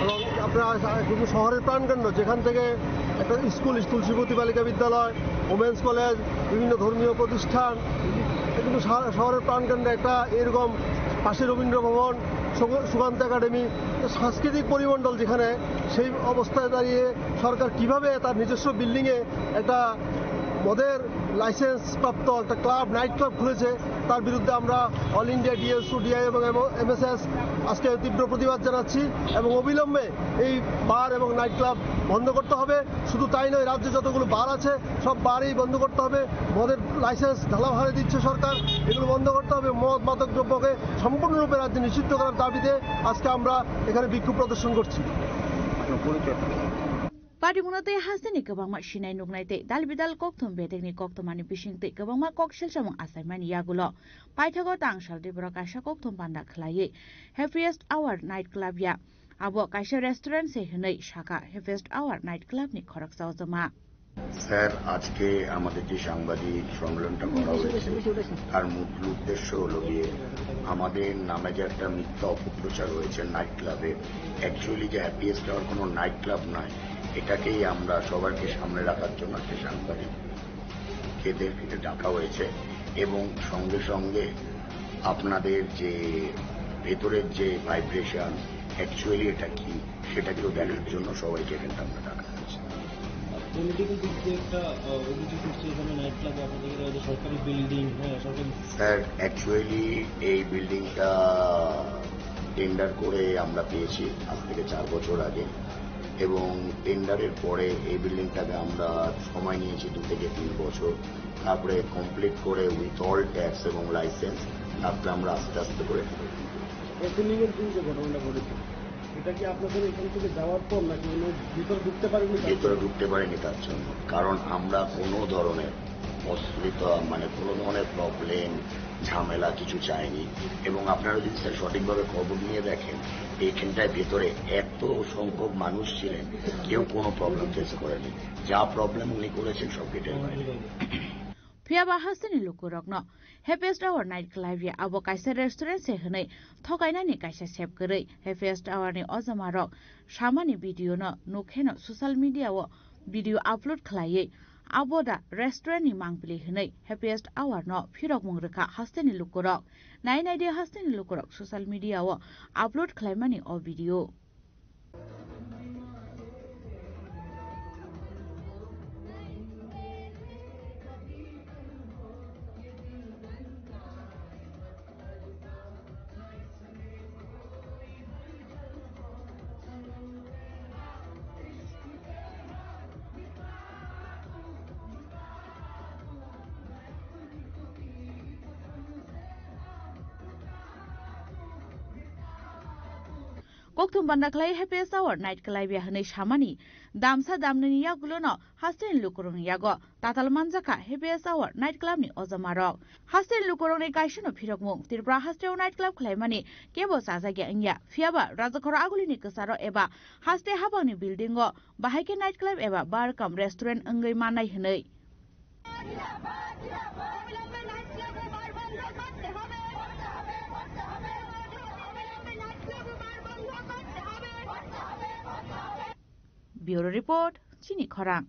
এবং আপনারা কিন্তু শহরের প্রাণকেন্দ্র, যেখান থেকে একটা স্কুল, স্কুল শ্রীমতী বালিকা বিদ্যালয়, ওমেন্স কলেজ, বিভিন্ন ধর্মীয় প্রতিষ্ঠান, কিন্তু শহরের প্রাণকেন্দ্রে একটা এরকম পাশে রবীন্দ্র ভবন, সুকান্ত একাডেমি, সাংস্কৃতিক পরিমণ্ডল, যেখানে সেই অবস্থায় দাঁড়িয়ে সরকার কিভাবে তার নিজস্ব বিল্ডিংয়ে একটা মদের লাইসেন্স প্রাপ্ত একটা ক্লাব, নাইট ক্লাব খুলেছে, তার বিরুদ্ধে আমরা অল ইন্ডিয়া ডিএসও, ডিআই এবং এমএসএস আজকে তীব্র প্রতিবাদ জানাচ্ছি এবং অবিলম্বে এই বার এবং নাইট ক্লাব বন্ধ করতে হবে। শুধু তাই নয়, রাজ্যে যতগুলো বার আছে সব বারই বন্ধ করতে হবে। মদের লাইসেন্স ঢালাভাড়া দিচ্ছে সরকার, এগুলো বন্ধ করতে হবে। মদ মাদক দ্রব্যকে সম্পূর্ণরূপে রাজ্যে নিষিদ্ধ করার দাবিতে আজকে আমরা এখানে বিক্ষোভ প্রদর্শন করছি। Patimungno tei hasteni kwbangma sinai nuknai tei dal bidal kokthum bedekni koktwmani bising tei kwbangma kok selsamung achaimani yagulo paithago tangsal Tripura kaisa kokthum panda khwlaiwi Happiest Hour Night Club ya. Abo kaisa restaurant se hwnwi sakha Happiest Hour Night Club ni khoroksa ojoma. Sir, আজকে আমাদের যে সাংবাদিক সম্মেলনটা করা হয়েছে, তার মূল উদ্দেশ্য হলো গিয়ে আমাদের নামে যে একটা মিথ্যা অপপ্রচার হয়েছে নাইট ক্লাবে, অ্যাকচুয়ালি যে হ্যাপিয়েস্ট আওয়ার কোনো নাইট ক্লাব নয়, এটাকেই আমরা সবাইকে সামনে রাখার জন্য একটা সাংবাদিককে এদেরকে ডাকা হয়েছে এবং সঙ্গে সঙ্গে আপনাদের যে ভেতরের যে ভাইব্রেশন, অ্যাকচুয়ালি এটা কি, সেটাকেও দেখার জন্য সবাইকে এখানে আমরা ডাকা হয়েছে। পলিটিক্যাল দিক দিয়ে একটা, আহ, অভিযোগ উঠছে, এখানে নাইট ক্লাবে আপনাদের এখানে হয়তো সরকারি বিল্ডিং, হ্যাঁ, সরকারি স্যার, অ্যাকচুয়ালি এই বিল্ডিংটা টেন্ডার করে আমরা পেয়েছি আজ থেকে চার বছর আগে, এবং টেন্ডারের পরে এই বিল্ডিংটাকে আমরা সময় নিয়েছি দু থেকে তিন বছর, তারপরে কমপ্লিট করে উইথ অল ট্যাক্স এবং লাইসেন্স, তারপরে আমরা আস্তে আস্তে করে ফেলে দিই। ওপেনিং এর দিন যে ঘটনাটা ঘটেছে, এটা কি আপনাদের এখান থেকে যাওয়ার পর নাকি উনি ভিতরে ঢুকতে পারেননি তার ভিতরে জন্য? ঢুকতে পারেনি তার জন্য, কারণ আমরা কোনো ধরনের অসুবিধা, মানে, কোনো ধরনের প্রবলেম, ঝামেলা কিছু চাইনি। এবং আপনারা যদি স্যার সঠিকভাবে খবর নিয়ে দেখেন, এইখানটায় ভেতরে এত সংখ্যক মানুষ ছিলেন, কেউ কোনো প্রবলেম ফেস করেনি। যা প্রবলেম উনি করেছেন, সব গেটের বাইরে। Phiya ba hasteni lukurokno Happiest Hour night club ya abo kaisa restaurant se hwnwi thokainani kaisa sep kwrwi. Happiest Hour ni ojamarok samani video no nukheno social media o video upload khlaiwi abo da restaurant ni mangpili hwnwi Happiest Hour no phirokmung rwkha hasteni lukurok. Nai nai di hasteni lukurok social media o upload khlaimani o video. Kokthum banda khlai Happiest Hour night club ya hwnwi samani damsa damnwini yagulono hasteni lukurokni yago tatal manjakha Happiest Hour night club ni ojamarok. Hasteni lukurokni kaisano phirokmung Tripura hasteo night club khlaimani kebo chajakya wngya, phiyaba rajakhoro agulini kwcharo eba haste habangni building o bahai khe night club eba bar cum restaurant wngwi mannai hwnwi. Bureau Report, Chini Khorang.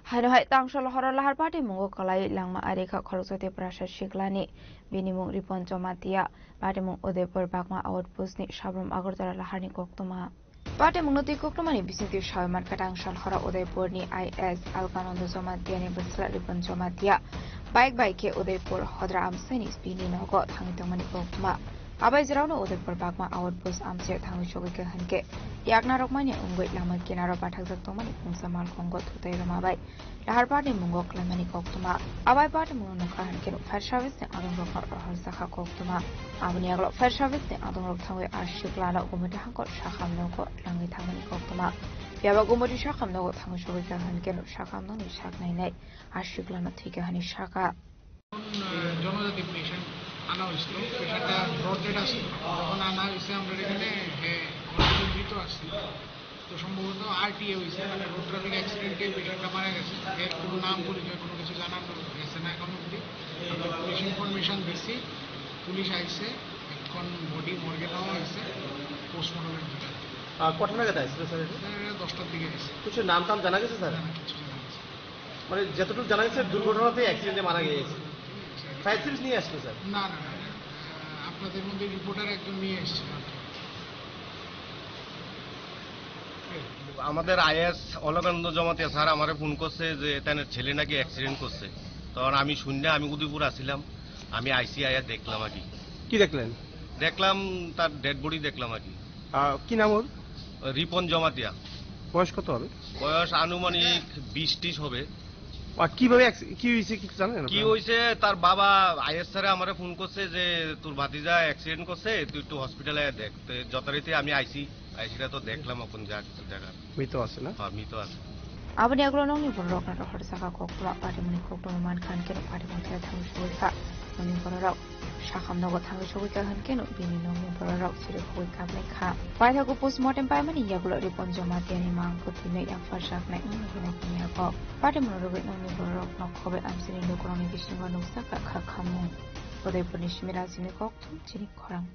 Haino hai tangsal horo lahar patimungo kwlai langma ari kha khoroksa Tiprasa siklani. Bini mung Ripon Jomatia, patimung Udaipur Bagma Outpost ni Sabrum Agartala laharni koktwma. Patimungno twi koktwmani bisingtwi sawi mankha tangsal horo Udaipurni I S Alkanando Jomatia ni bwsla Ripon Jomatia bike bai khe Udaipur hodra amsaini bini nogo thangwi tongmani koktwma. Abai jora-o Udaipur Bagma Outpost amchaio thangwi sogwi kha hinkhe yakna rokmani wngwi lama kinaro bathakjak tongmani pungsa malkhungo thutai rwma bai lahar party mungo khlaimani koktwma. Abai party mungno nukha hinkhe fire service ni adongrokno rohorjakha koktwma. Aboni yagulo fire service ni adongrok thangwi aswk lano gumita hangkor sakhamno langwi thangmani koktwma. Phiya ba gumiti sakhamno thangwi sogwi kha hinkhe sakhamno ni sak nainai aswk lano thwikha hinwi sakha. জনজাতি পেশেন্ট আনা হয়েছিল, পেশেন্টটা broad dead আসছিল। যখন আনা হয়েছে আমরা এখানে, হে অলরেডি মৃত আসছিল। তো সম্ভবত আরটিএ হয়েছে, মানে রোড ট্রাফিক অ্যাক্সিডেন্টে পেশেন্টটা মারা গেছে। এর কোনো নাম পরিচয় কোনো কিছু জানানো গেছে না এখন অবধি। আমরা পুলিশ ইনফরমেশন দিছি, পুলিশ আইছে, এখন বডি মর্গে নেওয়া হয়েছে পোস্টমর্টমের জন্য। আহ, কটা নাগাদ আসছিল স্যার এটা? স্যার, এটা দশটার দিকে আসছে। কিছু নাম টাম জানা গেছে স্যার? না, না, কিছু জানা গেছে না। মানে যতটুকু জানা গেছে দুর্ঘটনাতে অ্যাক্সিডেন্টে মারা গিয়েছে। ফায়ার সার্ভিস নিয়ে আসলো স্যার? না, না, না, না। আহ, আপনাদের মধ্যে রিপোর্টার একজন নিয়ে এসেছিল আর কি। আমাদের আইএস অলকানন্দ জমাতিয়া স্যার আমারে ফোন করছে যে তার ছেলে নাকি অ্যাক্সিডেন্ট করছে। তখন আমি শুনে আমি উদয়পুর আসছিলাম, আমি আইসি আয়া দেখলাম আর কি। কি দেখলেন? দেখলাম তার ডেড বডি দেখলাম আর কি। আহ, কি নাম ওর? রিপন জমাতিয়া। বয়স কত হবে? বয়স আনুমানিক বিশ ত্রিশ হবে। আর কিভাবে অ্যাক্সি-, কি হয়েছে কিছু জানেন কি আপনারা? হয়েছে, তার বাবা আইএস স্যারে আমারে ফোন করছে যে তোর ভাতিজা অ্যাক্সিডেন্ট করছে, তুই একটু হসপিটালে দেখ। তো যথারীতি আমি আইসি, আইসিটা তো দেখলাম এখন যা কিছু দেখার। মৃত আছে না? হ্যাঁ, মৃত আছে। Aboni yagulo nokni bororokno rohor sakha koktwma, patimungni koktwma mankha hinkhe patimung thai thangwi sogwi kha. Nokni bororok sakhamnogo thangwi sogwi kha hinkhe bini nokni bororok chirikhogwi kaplaikha. Paithago postmortem paimani yagulo Ripon Jomatiani mang kwthwino yapharjaknai wngwi hwnwi yago. Patimungno rwgwi nokni bororok nokhobai amchaini lukurokni bisingo nukjakha kha khamung. Udaipurni simi Rajini koktwma chini khorang.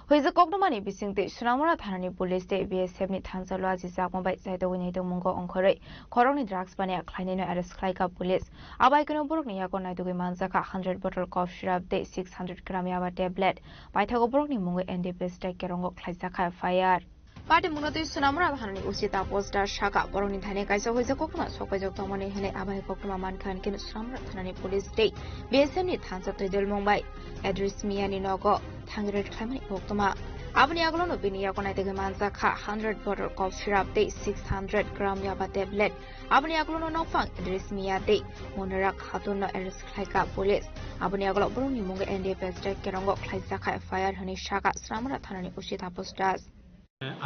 Huijak koktwmani bisingtwi Sonamura thanani police tei B S F ni thansa lua jijakma bai chaitogwi naitokmungo ongkhorwi khoroknwi drugs baniya khlainaino arrest khlaikha police. Abai kheno borokni yago naitugwi manjakha hundred bottle cough syrup tei six hundred gram yaba tablet. Paithago borokni mungwi N D P S tei kerongo khlaijakha F I R. Party mungno twi Sonamura thanani O C Taposh Das sakha, borokni thani kaisa huijak koktwma sokpaijak tongmani hwnwi abai koktwma mankha, hinkhe Sonamura thanani police tei B S F ni thansa twi dwlmung bai Idris Mia ni nogo thangwi raid khlaimani koktwma. Aboni agolono bini yago naitugwi manjakha hundred bottle cough syrup tei six hundred gram yaba tablet. Aboni agolono nokphang Idris Mia tei Monira Khatun no arrest khlaikha police. Aboni agolo borokni mungwi N D P S tei kerongo khlaijakha F I R hwnwi sakha Sonamura thanani O C Taposh Das.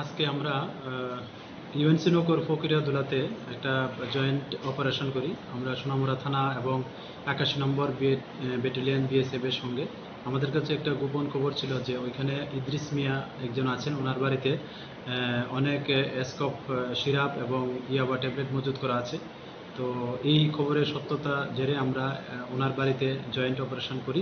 আজকে আমরা ইউএনসি নগর ফকিরা দুলাতে একটা joint operation করি। আমরা সোনামুড়া থানা এবং একাশি নম্বর battalion BSF এর সঙ্গে। আমাদের কাছে একটা গোপন খবর ছিল যে ওইখানে ইদ্রিস মিয়া একজন আছেন, ওনার বাড়িতে আহ, অনেক স্কোপ সিরাপ এবং ইয়াবা ট্যাবলেট মজুত করা আছে। তো এই খবরের সত্যতা জেনে আমরা আহ, ওনার বাড়িতে জয়েন্ট অপারেশন করি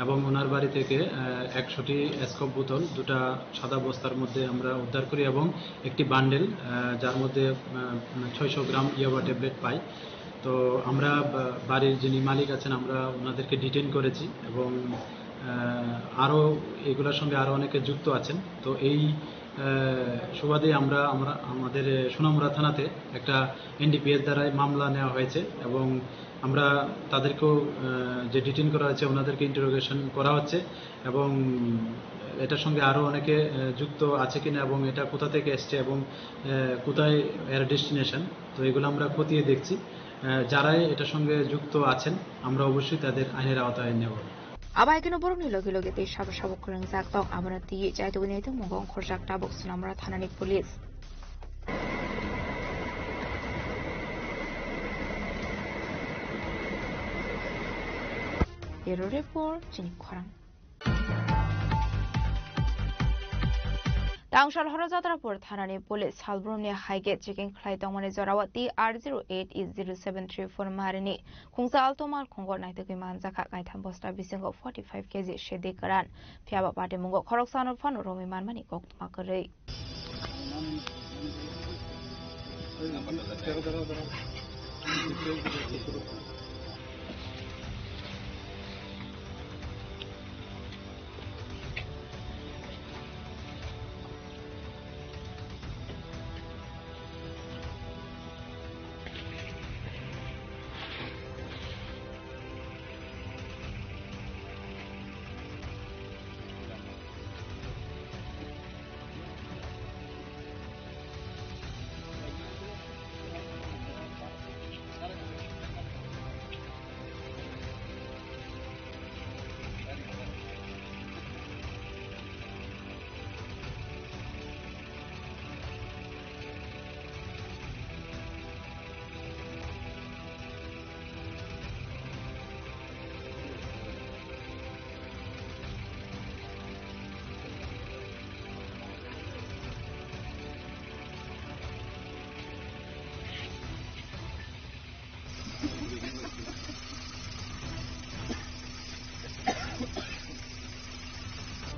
এবং ওনার বাড়ি থেকে আহ, একশোটি স্কোপ বোতল দুটা সাদা বস্তার মধ্যে আমরা উদ্ধার করি এবং একটি বান্ডেল, আহ, যার মধ্যে আহ, ছয়শো গ্রাম ইয়াবা ট্যাবলেট পাই। তো আমরা বা- বাড়ির যিনি মালিক আছেন, আমরা ওনাদেরকে ডিটেইন করেছি এবং আহ, আরও এগুলোর সঙ্গে আরও অনেকে যুক্ত আছেন। তো এই আহ, সুবাদে আমরা আমরা আমাদের সোনামুড়া থানাতে একটা এনডিপিএস দ্বারাই মামলা নেওয়া হয়েছে এবং আমরা তাদেরকেও আহ, যে ডিটেইন করা হয়েছে, ওনাদেরকে ইন্টারোগেশন করা হচ্ছে এবং এটার সঙ্গে আরও অনেকে আহ, যুক্ত আছে কিনা এবং এটা কোথা থেকে এসছে এবং আহ, কোথায় এর ডেস্টিনেশন, তো এগুলো আমরা খতিয়ে দেখছি। আহ, যারাই এটার সঙ্গে যুক্ত আছেন, আমরা অবশ্যই তাদের আইনের আওতায় নেব। Abo hai kheno borokni logi logi tei sabo sabo kwrwngjak tong, abono twiwi chaitugwi naitokmungo ongkhorjak tabuk Sonamura thanani police. Bureau report, chini khorang. Tangsal horo Jatrapur thanani police salbrumni haikhe checking khlai tongmani jorao T R zero eight E zero seven three four marini khungsa alto malkhungo naitugwi manjakha kaitham bosta bisingo forty five K G sidi kwran. Phiyaba patimungo khoroksano phano romwi manmani koktwma kwrwi.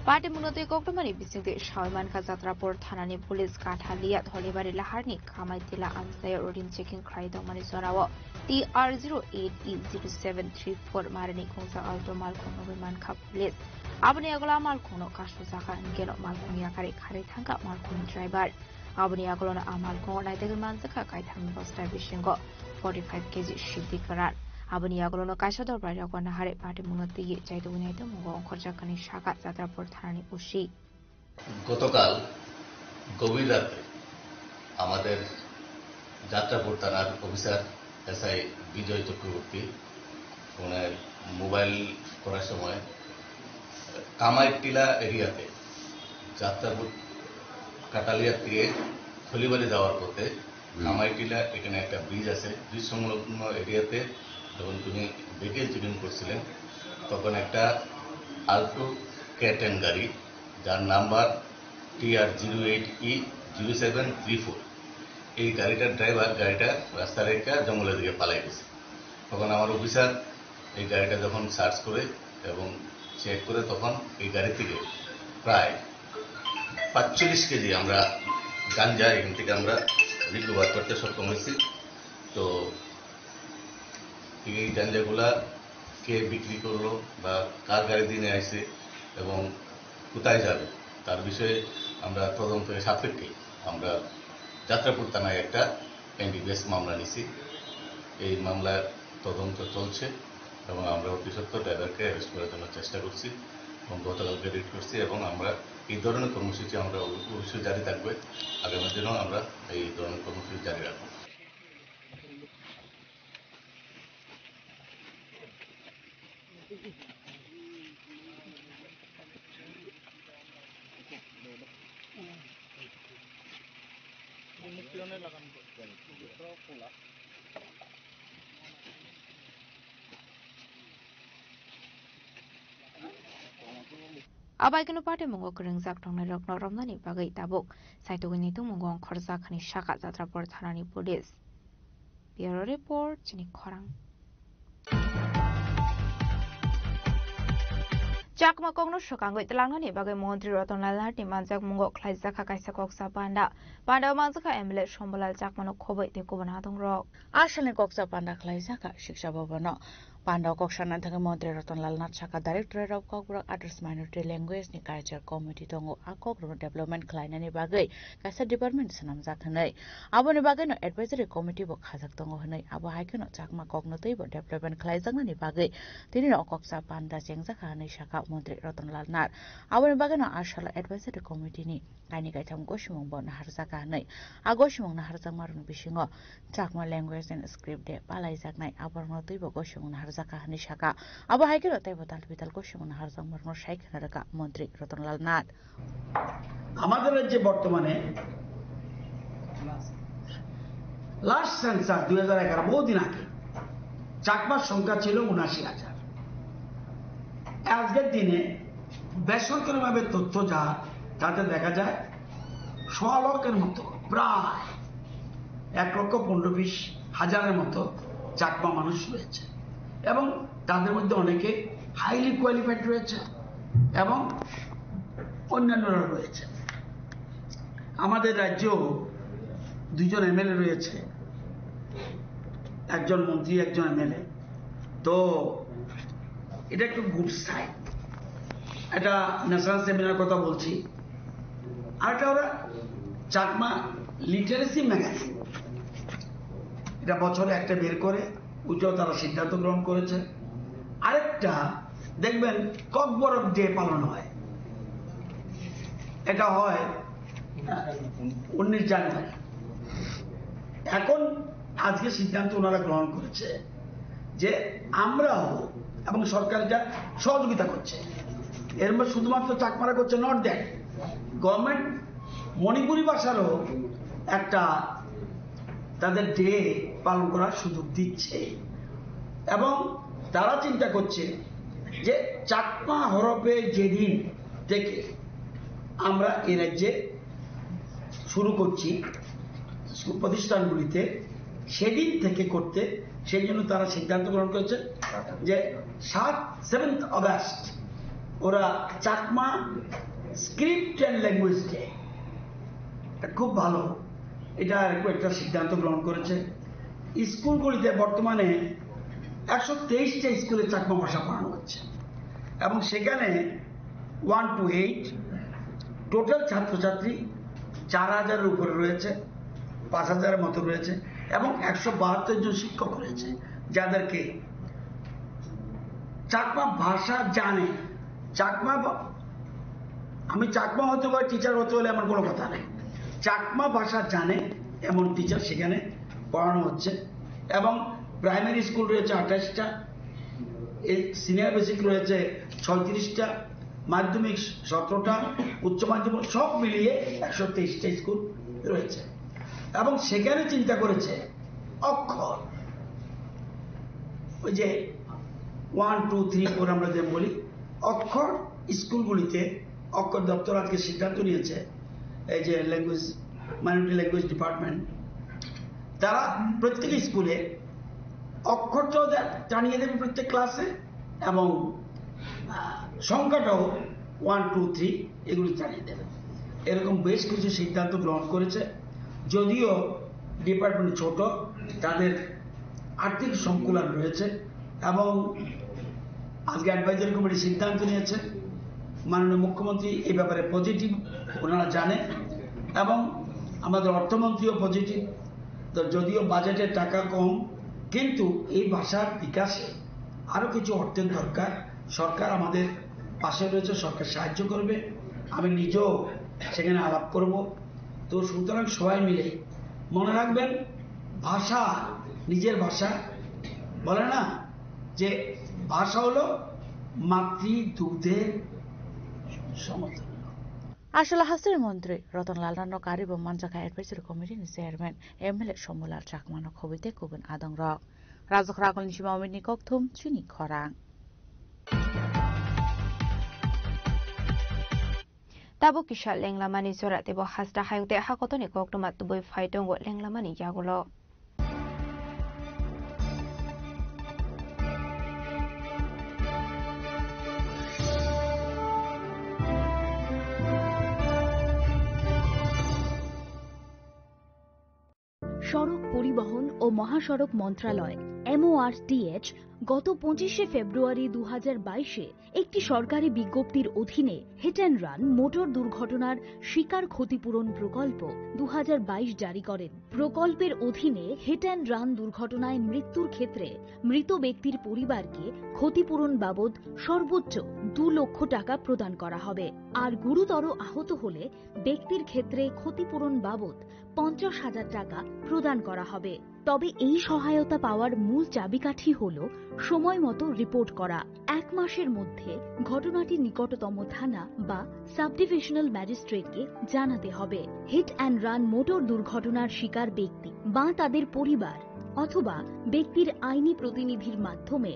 Party munotwi koktwmani bisingtwi sawi mankha Jatrapur thanani police Kathaliya Dholibari Laharni Kamaitila amchaio routine checking khlai tongmani jorao T R zero eight E zero seven three four marini khungsa alto malkhung nugwi mankha police. Aboni yagulo a malkhungno kasu jakha hinkhe no malkhung yakarwi kharwi thangkha malkhungni driver. Aboni yagulono a malkhungo naitugwi manjakha kaitham bosta bisingo forty five K G sidi kwran. Aboni yagulono kaisa dorbairokbo naharwi patimungno twiwi chaitugwi naitugmungo ongkhorjak hwnwi sakha Jatrapur thanani O C. গতকাল গভীর রাতে আমাদের যাত্রাপুর থানার officer SI বিজয় চক্রবর্তী ওনার মোবাইল করার সময় কামাইটিলা এরিয়াতে যাত্রাপুর কাটালিয়া থেকে খলিবাড়ি যাওয়ার পথে হুম। কামাইটিলা এখানে একটা ব্রিজ আছে, ব্রিজ সংলগ্ন এরিয়াতে যখন তুমি ভেহিকেল চেকিং করছিলেন, তখন একটা আল্টো কে টেন গাড়ি, যার number T R zero eight E zero seven three four, এই গাড়িটার ড্রাইভার গাড়িটা রাস্তা রেখে জঙ্গলের দিকে পালাই গেছে। তখন আমার অফিসার এই গাড়িটা যখন সার্চ করে এবং চেক করে, তখন এই গাড়ি থেকে প্রায় পাঁচচল্লিশ কেজি আমরা গাঞ্জা এখান থেকে আমরা রিকভার করতে সক্ষম হয়েছি। তো এই গাঞ্জাগুলা কে বিক্রি করলো বা কার গাড়ি দিয়ে আইছে এবং কোথায় যাবে, তার বিষয়ে আমরা তদন্তের সাপেক্ষে আমরা যাত্রাপুর থানায় একটা এনডিপিএস মামলা নিছি। এই মামলার তদন্ত চলছে এবং আমরা অতি সত্বর ড্রাইভারকে অ্যারেস্ট করার জন্য চেষ্টা করছি এবং গতকালকে রেড করছি এবং আমরা এই ধরনের কর্মসূচি আমরা অবশ্যই জারি থাকবে। আগামী দিনেও আমরা এই ধরনের কর্মসূচি জারি রাখবো। Abaikeno party mungo kwrwngjak tongnairokno romnani bagwi tabuk saitugwini tongmungo ongkhorjak hwnwi sakha Jatrapur thanani police. Bureau report, chini khorang. Chakma kokno swkangwi twlangnani bagwi Montri Rotonlal Nathni manjakmungo khlaijakha kaisa koksa panda. Pandao manjakha M L A Sombolal Chakmano khobwi tei kubun adongrok. A salni koksa panda khlaijakha Shiksha Bhavan-o. Pandao kok sana thangwi Montri Rotonlal Nath sakha, Directorate of Kokborok Others Minority Language ni Culture Committee tongo, a kokrokno development khlainani bagwi kaisa department swnamjak hwnwi. Aboni bagwino advisory committee bo khajak tongo hwnwi. Abo hai kheno Chakma kokno teibo development khlaijaknani bagwi tinino o koksa panda chengjakha hwnwi sakha Montri Rotonlal Nath. Aboni bagwino a salo advisory committee ni kainwi kaitham gosimung bo naharjakha hwnwi. A gosimung naharjakmarokni bisingo Chakma language and script de palaijaknai aborokno teibo gosimung naharjakha hwnwi sakha. Abo hai kheno teibo tal bital gosimung naharjakmarokno sai khna rwkha Montri Rotonlal Nath. আমাদের রাজ্যে বর্তমানে last census দুই হাজার এগারো, বহুদিন আগে চাকমার সংখ্যা ছিল উনাশি হাজার। আজকের দিনে বেসরকারিভাবে তথ্য যা, তাতে দেখা যায় সোয়া লক্ষের মতো, প্রায় এক লক্ষ পনেরো বিশ হাজারের মতো চাকমা মানুষ রয়েছে এবং তাদের মধ্যে অনেকে হাইলি কোয়ালিফাইড রয়েছে এবং অন্যান্যরা রয়েছে। আমাদের রাজ্যেও দুইজন এমএলএ রয়েছে, একজন মন্ত্রী, একজন এমএলএ। তো এটা একটু গুড সাইন। একটা ন্যাশনাল সেমিনার কথা বলছি, আর একটা ওরা চাকমা লিটারেসি ম্যাগাজিন, এটা বছরে একটা বের করে, ওইটাও তারা সিদ্ধান্ত গ্রহণ করেছে। আরেকটা দেখবেন ককবরক ডে পালন হয়, এটা হয় উনিশ জানুয়ারি। এখন আজকে সিদ্ধান্ত ওনারা গ্রহণ করেছে যে আমরাও, এবং সরকার এটা সহযোগিতা করছে, এর মধ্যে শুধুমাত্র চাকমারা করছে নট দ্যাট, গভর্নমেন্ট মণিপুরি ভাষারও একটা তাদের ডে পালন করার সুযোগ দিচ্ছে এবং তারা চিন্তা করছে যে চাকমা হরপে যেদিন থেকে আমরা এ রাজ্যে শুরু করছি স্কুল প্রতিষ্ঠানগুলিতে, সেদিন থেকে করতে, সেই জন্য তারা সিদ্ধান্ত গ্রহণ করেছে যে সাত, সেভেন্থ অগাস্ট ওরা Chakma script and language day. খুব ভালো, এটা খুব একটা সিদ্ধান্ত গ্রহণ করেছে। স্কুলগুলিতে বর্তমানে একশো তেইশটা স্কুলে চাকমা ভাষা পড়ানো হচ্ছে এবং সেখানে ওয়ান টু এইট টোটাল ছাত্রছাত্রী চার হাজারের উপরে রয়েছে, পাঁচ হাজারের মতো রয়েছে এবং একশো বাহাত্তর জন শিক্ষক রয়েছে, যাদেরকে চাকমা ভাষা জানে, চাকমা ভা- আমি চাকমা হতে পারি, টিচার হতে হলে এমন কোনো কথা নেই। চাকমা ভাষা জানে এমন টিচার সেখানে পড়ানো হচ্ছে এবং প্রাইমারি স্কুল রয়েছে আঠাশটা, এই সিনিয়র বেসিক রয়েছে ছয়ত্রিশটা, মাধ্যমিক সতেরোটা, উচ্চ মাধ্যমিক সব মিলিয়ে একশো তেইশটা স্কুল রয়েছে এবং সেখানে চিন্তা করেছে অক্ষর, ওই যে ওয়ান টু থ্রি ফোর আমরা যে বলি, অক্ষর স্কুলগুলিতে অক্ষর দপ্তর আজকে সিদ্ধান্ত নিয়েছে, এই যে ল্যাঙ্গুয়েজ, মাইনরিটি ল্যাঙ্গুয়েজ ডিপার্টমেন্ট, তারা প্রত্যেক স্কুলে অক্ষরটাও দে- জানিয়ে দেবে প্রত্যেক ক্লাসে এবং আহ, সংখ্যাটাও ওয়ান টু থ্রি এগুলি জানিয়ে দেবে। এরকম বেশ কিছু সিদ্ধান্ত গ্রহণ করেছে। যদিও ডিপার্টমেন্ট ছোট, তাদের আর্থিক সংকুলন রয়েছে এবং আজকে অ্যাডভাইজারি কমিটি সিদ্ধান্ত নিয়েছে। মাননীয় মুখ্যমন্ত্রী এই ব্যাপারে পজিটিভ, ওনারা জানেন, এবং আমাদের অর্থমন্ত্রীও পজিটিভ। তো যদিও বাজেটে টাকা কম, কিন্তু এই ভাষার বিকাশে আরও কিছু অর্থের দরকার। সরকার আমাদের পাশে রয়েছে, সরকার সাহায্য করবে। আমি নিজেও সেখানে আলাপ করব। তো সুতরাং সবাই মিলে মনে রাখবেন, ভাষা, নিজের ভাষা, বলে না যে ভাষা হলো মাতৃ দুগ্ধের সমতুল্য। Achal hasteni montri Ratan Lal Rano karibo manjakha advisory committee ni chairman M L A Sombulal Chakmano khobwi tei kubun adongrok. Rajok Ragolni sima Omitni kokthum chini khorang. Tabuk kisa lenglamani jora teibo hasta hayung tei hakotoni koktwma tubui phai tongo lenglamani yagulo. সড়ক পরিবহন ও মহাসড়ক মন্ত্রণালয়, এমওআরটিএইচ, গত পঁচিশে ফেব্রুয়ারি দু হাজার বাইশে একটি সরকারি বিজ্ঞপ্তির অধীনে হিট অ্যান্ড রান মোটর দুর্ঘটনার শিকার ক্ষতিপূরণ প্রকল্প দু হাজার বাইশ জারি করেন। প্রকল্পের অধীনে হিট অ্যান্ড রান দুর্ঘটনায় মৃত্যুর ক্ষেত্রে মৃত ব্যক্তির পরিবারকে ক্ষতিপূরণ বাবদ সর্বোচ্চ দু লক্ষ টাকা প্রদান করা হবে। আর গুরুতর আহত হলে ব্যক্তির ক্ষেত্রে ক্ষতিপূরণ বাবদ পঞ্চাশ হাজার টাকা প্রদান করা হবে। তবে এই সহায়তা পাওয়ার মূল চাবিকাঠি হল সময় মতো রিপোর্ট করা। এক মাসের মধ্যে ঘটনাটি নিকটতম থানা বা সাব ডিভিশনাল ম্যাজিস্ট্রেটকে জানাতে হবে। হিট অ্যান্ড রান মোটর দুর্ঘটনার শিকার ব্যক্তি বা তাদের পরিবার অথবা ব্যক্তির আইনি প্রতিনিধির মাধ্যমে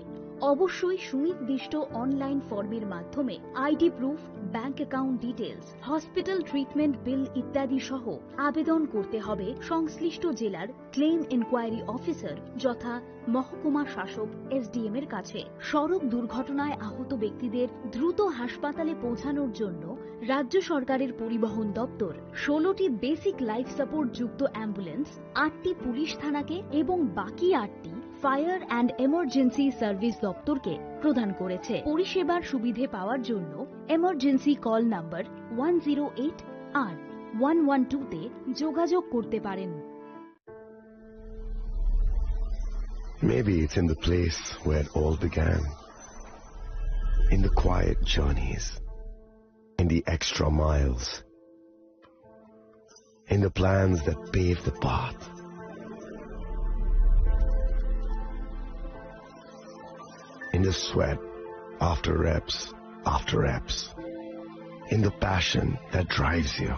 অবশ্যই সুনির্দিষ্ট অনলাইন ফর্মের মাধ্যমে ID proof, bank account details, hospital treatment bill ইত্যাদি সহ আবেদন করতে হবে সংশ্লিষ্ট জেলার ক্লেম ইনকোয়ারি অফিসার, যথা মহকুমা শাসক, এসডিএম এর কাছে। সড়ক দুর্ঘটনায় আহত ব্যক্তিদের দ্রুত হাসপাতালে পৌঁছানোর জন্য রাজ্য সরকারের পরিবহন দপ্তর ষোলোটি বেসিক লাইফ সাপোর্ট যুক্ত অ্যাম্বুলেন্স, আটটি পুলিশ থানাকে এবং বাকি আটটি ফায়ার অ্যান্ড এমার্জেন্সি সার্ভিস দপ্তরকে প্রদান করেছে। পরিষেবার সুবিধে পাওয়ার জন্য emergency call number one zero eight আর ওয়ান ওয়ান টু তে যোগাযোগ করতে পারেন। Maybe it's in the place where it all began. In the quiet journeys, in the extra miles, in the plans that pave the path, in the sweat after reps after reps, in the passion that drives you.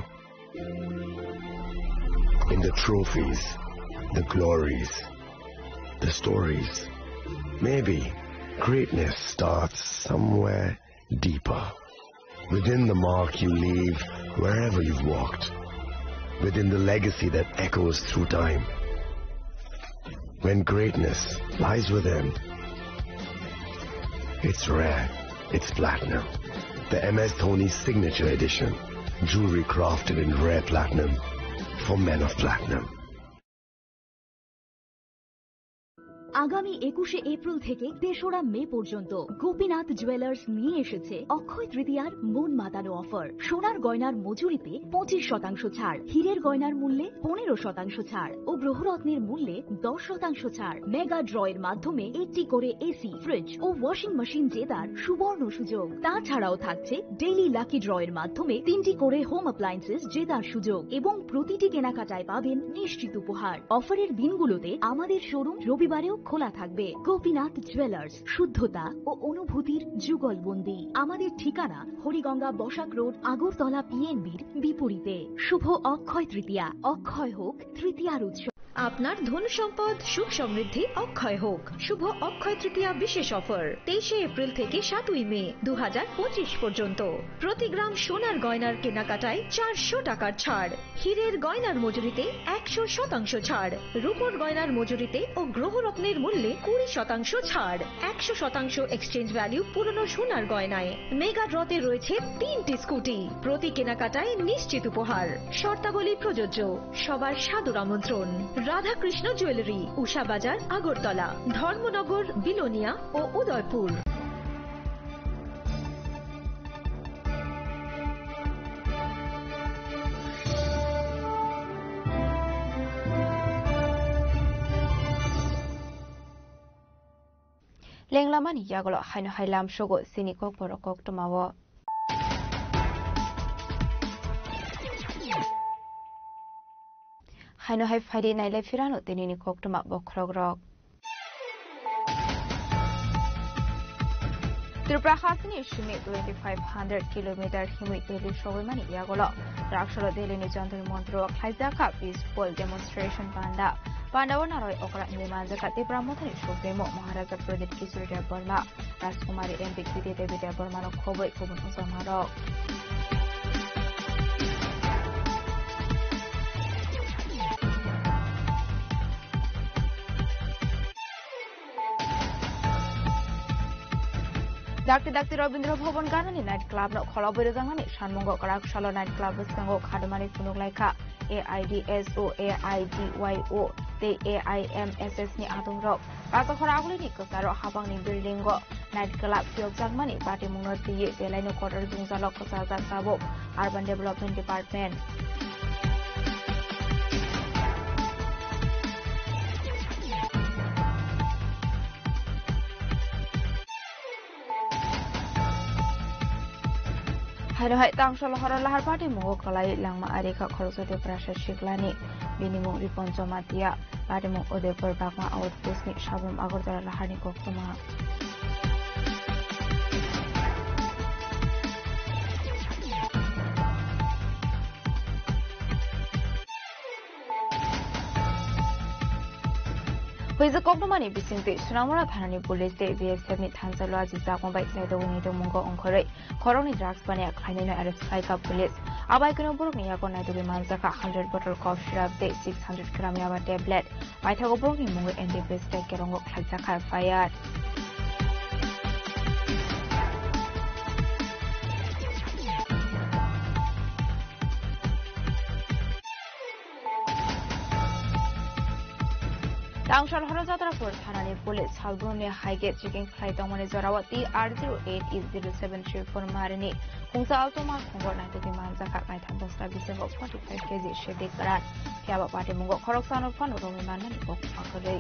In the trophies, the glories, the stories. Maybe greatness starts somewhere deeper. Within the mark you leave wherever you've walked. Within the legacy that echoes through time. When greatness lies within, it's rare, it's platinum. The M S Dhoni Signature Edition. Jewelry crafted in rare platinum for men of platinum. আগামী একুশে এপ্রিল থেকে তেসরা মে পর্যন্ত গোপীনাথ জুয়েলার্স নিয়ে এসেছে অক্ষয় তৃতীয়ার মন মাতানো অফার। সোনার গয়নার মজুরিতে পঁচিশ শতাংশ ছাড়, হীরের গয়নার মূল্যে পনেরো শতাংশ ছাড় ও গ্রহরত্নের মূল্যে দশ শতাংশ ছাড়। মেগা ড্র এর মাধ্যমে একটি করে এসি, ফ্রিজ ও ওয়াশিং মেশিন জেতার সুবর্ণ সুযোগ। তাছাড়াও থাকছে ডেইলি লাকি ড্র এর মাধ্যমে তিনটি করে হোম অ্যাপ্লায়েন্সেস জেতার সুযোগ এবং প্রতিটি কেনাকাটায় পাবেন নিশ্চিত উপহার। অফারের দিনগুলোতে আমাদের শোরুম রবিবারেও খোলা থাকবে। গোপীনাথ জুয়েলার্স, শুদ্ধতা ও অনুভূতির যুগলবন্দি। আমাদের ঠিকানা হরিগঙ্গা বসাক রোড, আগরতলা পিএনবির বিপরীতে। শুভ অক্ষয় তৃতীয়া, অক্ষয় হোক তৃতীয়ার উৎসব। আপনার ধন সম্পদ সুখ সমৃদ্ধি অক্ষয় হোক। শুভ অক্ষয় তৃতীয়া বিশেষ অফার, তেইশে এপ্রিল থেকে সাতই মে দু হাজার পঁচিশ পর্যন্ত। প্রতি গ্রাম সোনার গয়নার কেনাকাটায় চারশো টাকার ছাড়, হীরের গয়নার মজুরিতে একশো শতাংশ ছাড়, রূপোর গয়নার মজুরিতে ও গ্রহরত্নের মূল্যে কুড়ি শতাংশ ছাড়, একশো শতাংশ এক্সচেঞ্জ ভ্যালু পুরনো সোনার গয়নায়। মেগা ড্রতে রয়েছে তিনটি স্কুটি, প্রতি কেনাকাটায় নিশ্চিত উপহার। শর্তাবলী প্রযোজ্য। সবার সাদর আমন্ত্রণ। রাধাকৃষ্ণ জুয়েলারি, উষা বাজার, আগরতলা, ধর্মনগর, বিলোনিয়া ও Udaipur. Lenglamani yagulo haino hai lamsogo chini kokborok koktwmao. Haino hai phaidi nailai phirano tinini koktwma bokhorokrok. Tripura hasteni simi twenty five hundred kilometer himwi Delhi sogwimani yagulo Raksolo Delhini Jantar Mantar o khlaijakha peaceful demonstration panda. Pandao naroi okra himwi manjakha Tipra Mothani Supremo Maharaja Pradip Kishore Debbarma, Rajkumari M P Kriti Devi Debbarmano khobwi kubun ujamarok. Dakti dakti Rabindra Bhavan ganani night club no kholobwi rwjaknani sanmungo kwrak salo night club bwskango khadumani phunuk laikha A I D S O, A I D Y O tei A I M S S ni adongrok. Rajakhor agulini kwcharo habangni building o night club phiyokjakmani patimungno twiwi belaino kotor jwngjalo kwchajak tabuk Urban Development Department. Haino hai Tangsol horo lahar patimung o kwlai langma ari kha khoroksa Tiprasa siklani. Bini mung Ripon Jamatia, patimung Udaipur Bagma Outpost ni Sabum Agartala laharni koktwma. Huijak koktwmani bisingtwi Sonamura thanani police tei B S F ni thansa lua jijak mobile khlai tongwi ni tongmungo ongkhorwi khoroknwi drugs paniya khlainaino arrest khlaikha police. Abai kheno borokni yago naitugwi manjakha hundred bottle cough syrup tei six hundred gram yaba tablet. Paithago borokni mungwi N D P S tei Kerongo khlaijakha F I R. Tangsal horo Jatrapur thanani police salbrumni haige checking khlai tongmani jorao T R zero eight E zero seven three four marini khungsa alto ma khungo naitugwi manjakha kaitham bosta bisingo forty five K G sedi kwran. Phiya ba patimungo khoroksano phano romwi manmani kok kwrwi.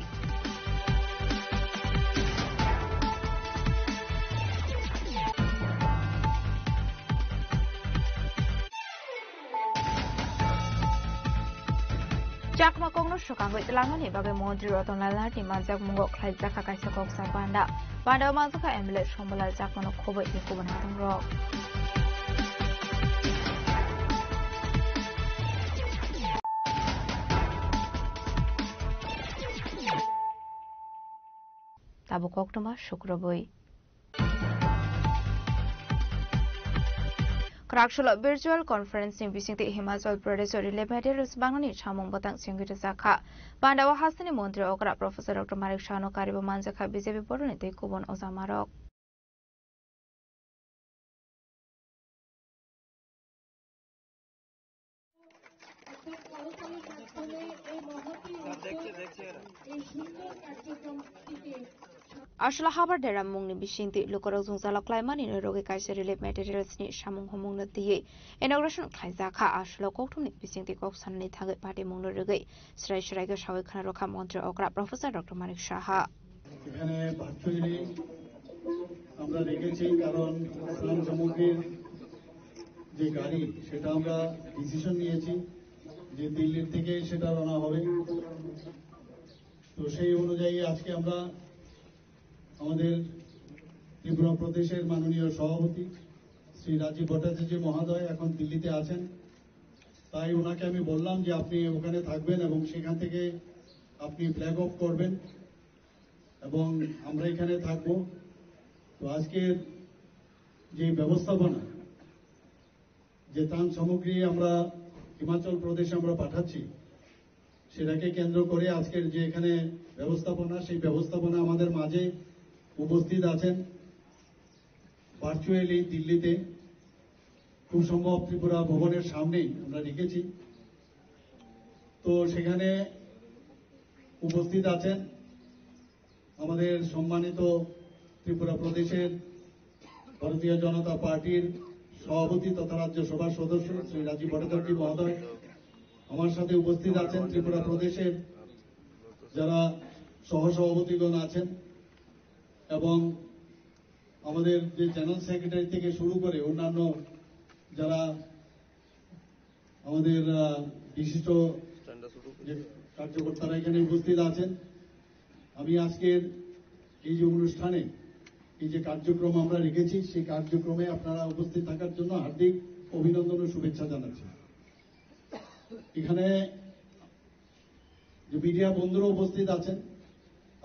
Chakma kokno swkangwi twlangnani bagwi Montri Ratan Lal Nath ni manjakmungo khlaijakha kaisa kok sa panda. Pandao manjakha M L A Sombal Lal Chakmano khobwi ni kubun hathongrok. Tabuk koktwma sukrubwi. Kwraksalo virtual conference ni bisingtwi Himachal Pradesh o relief materials bangnani samung bwtang chengwi rwjakha. Pandao hasteni montri okra Professor Doctor Manik Sahano karibo manjakha B J P boroni tei kubun ojamarok. Aswla habar dera mungni bisingtwi lukurok jwngjalo klaimani rwgwi kaisa relief materials ni samung humungno twiwi inauguration khlaijakha. Aswla kokthumni bisingtwi kok sanani thangwi patimungno rwgwi swrai swraikhe sawi khna rwkha montri okra Professor Doctor Manik Saha. এখানে ভার্চুয়ালি আমরা রেখেছি, কারণ সালাম জমুকের যে গাড়ি, সেটা আমরা ডিসিশন নিয়েছি যে দিল্লির থেকে সেটা রওনা হবে। তো সেই অনুযায়ী আজকে আমরা আমাদের ত্রিপুরা প্রদেশের মাননীয় সভাপতি শ্রী রাজীব ভট্টাচার্য মহোদয় এখন দিল্লিতে আছেন, তাই ওনাকে আমি বললাম যে আপনি ওখানে থাকবেন এবং সেখান থেকে আপনি ফ্ল্যাগ অফ করবেন এবং আমরা এখানে থাকব। তো আজকের যে ব্যবস্থাপনা, যে ত্রাণ সামগ্রী আমরা হিমাচল প্রদেশে আমরা পাঠাচ্ছি, সেটাকে কেন্দ্র করে আজকের যে এখানে ব্যবস্থাপনা, সেই ব্যবস্থাপনা আমাদের মাঝে উপস্থিত আছেন ভার্চুয়ালি দিল্লিতে, খুব সম্ভব ত্রিপুরা ভবনের সামনেই আমরা রেখেছি। তো সেখানে উপস্থিত আছেন আমাদের সম্মানিত ত্রিপুরা প্রদেশের ভারতীয় জনতা পার্টির সভাপতি তথা রাজ্যসভার সদস্য শ্রী রাজীব ভট্টাচার্য মহোদয়। আমার সাথে উপস্থিত আছেন ত্রিপুরা প্রদেশের যারা সহসভাপতিগণ আছেন এবং আমাদের যে জেনারেল সেক্রেটারি থেকে শুরু করে অন্যান্য যারা আমাদের, আহ, বিশিষ্ট যে কার্যকর্তারা এখানে উপস্থিত আছেন, আমি আজকের এই যে অনুষ্ঠানে এই যে কার্যক্রম আমরা রেখেছি, সেই কার্যক্রমে আপনারা উপস্থিত থাকার জন্য হার্দিক অভিনন্দন ও শুভেচ্ছা জানাচ্ছি। এখানে যে মিডিয়া বন্ধুরা উপস্থিত আছেন,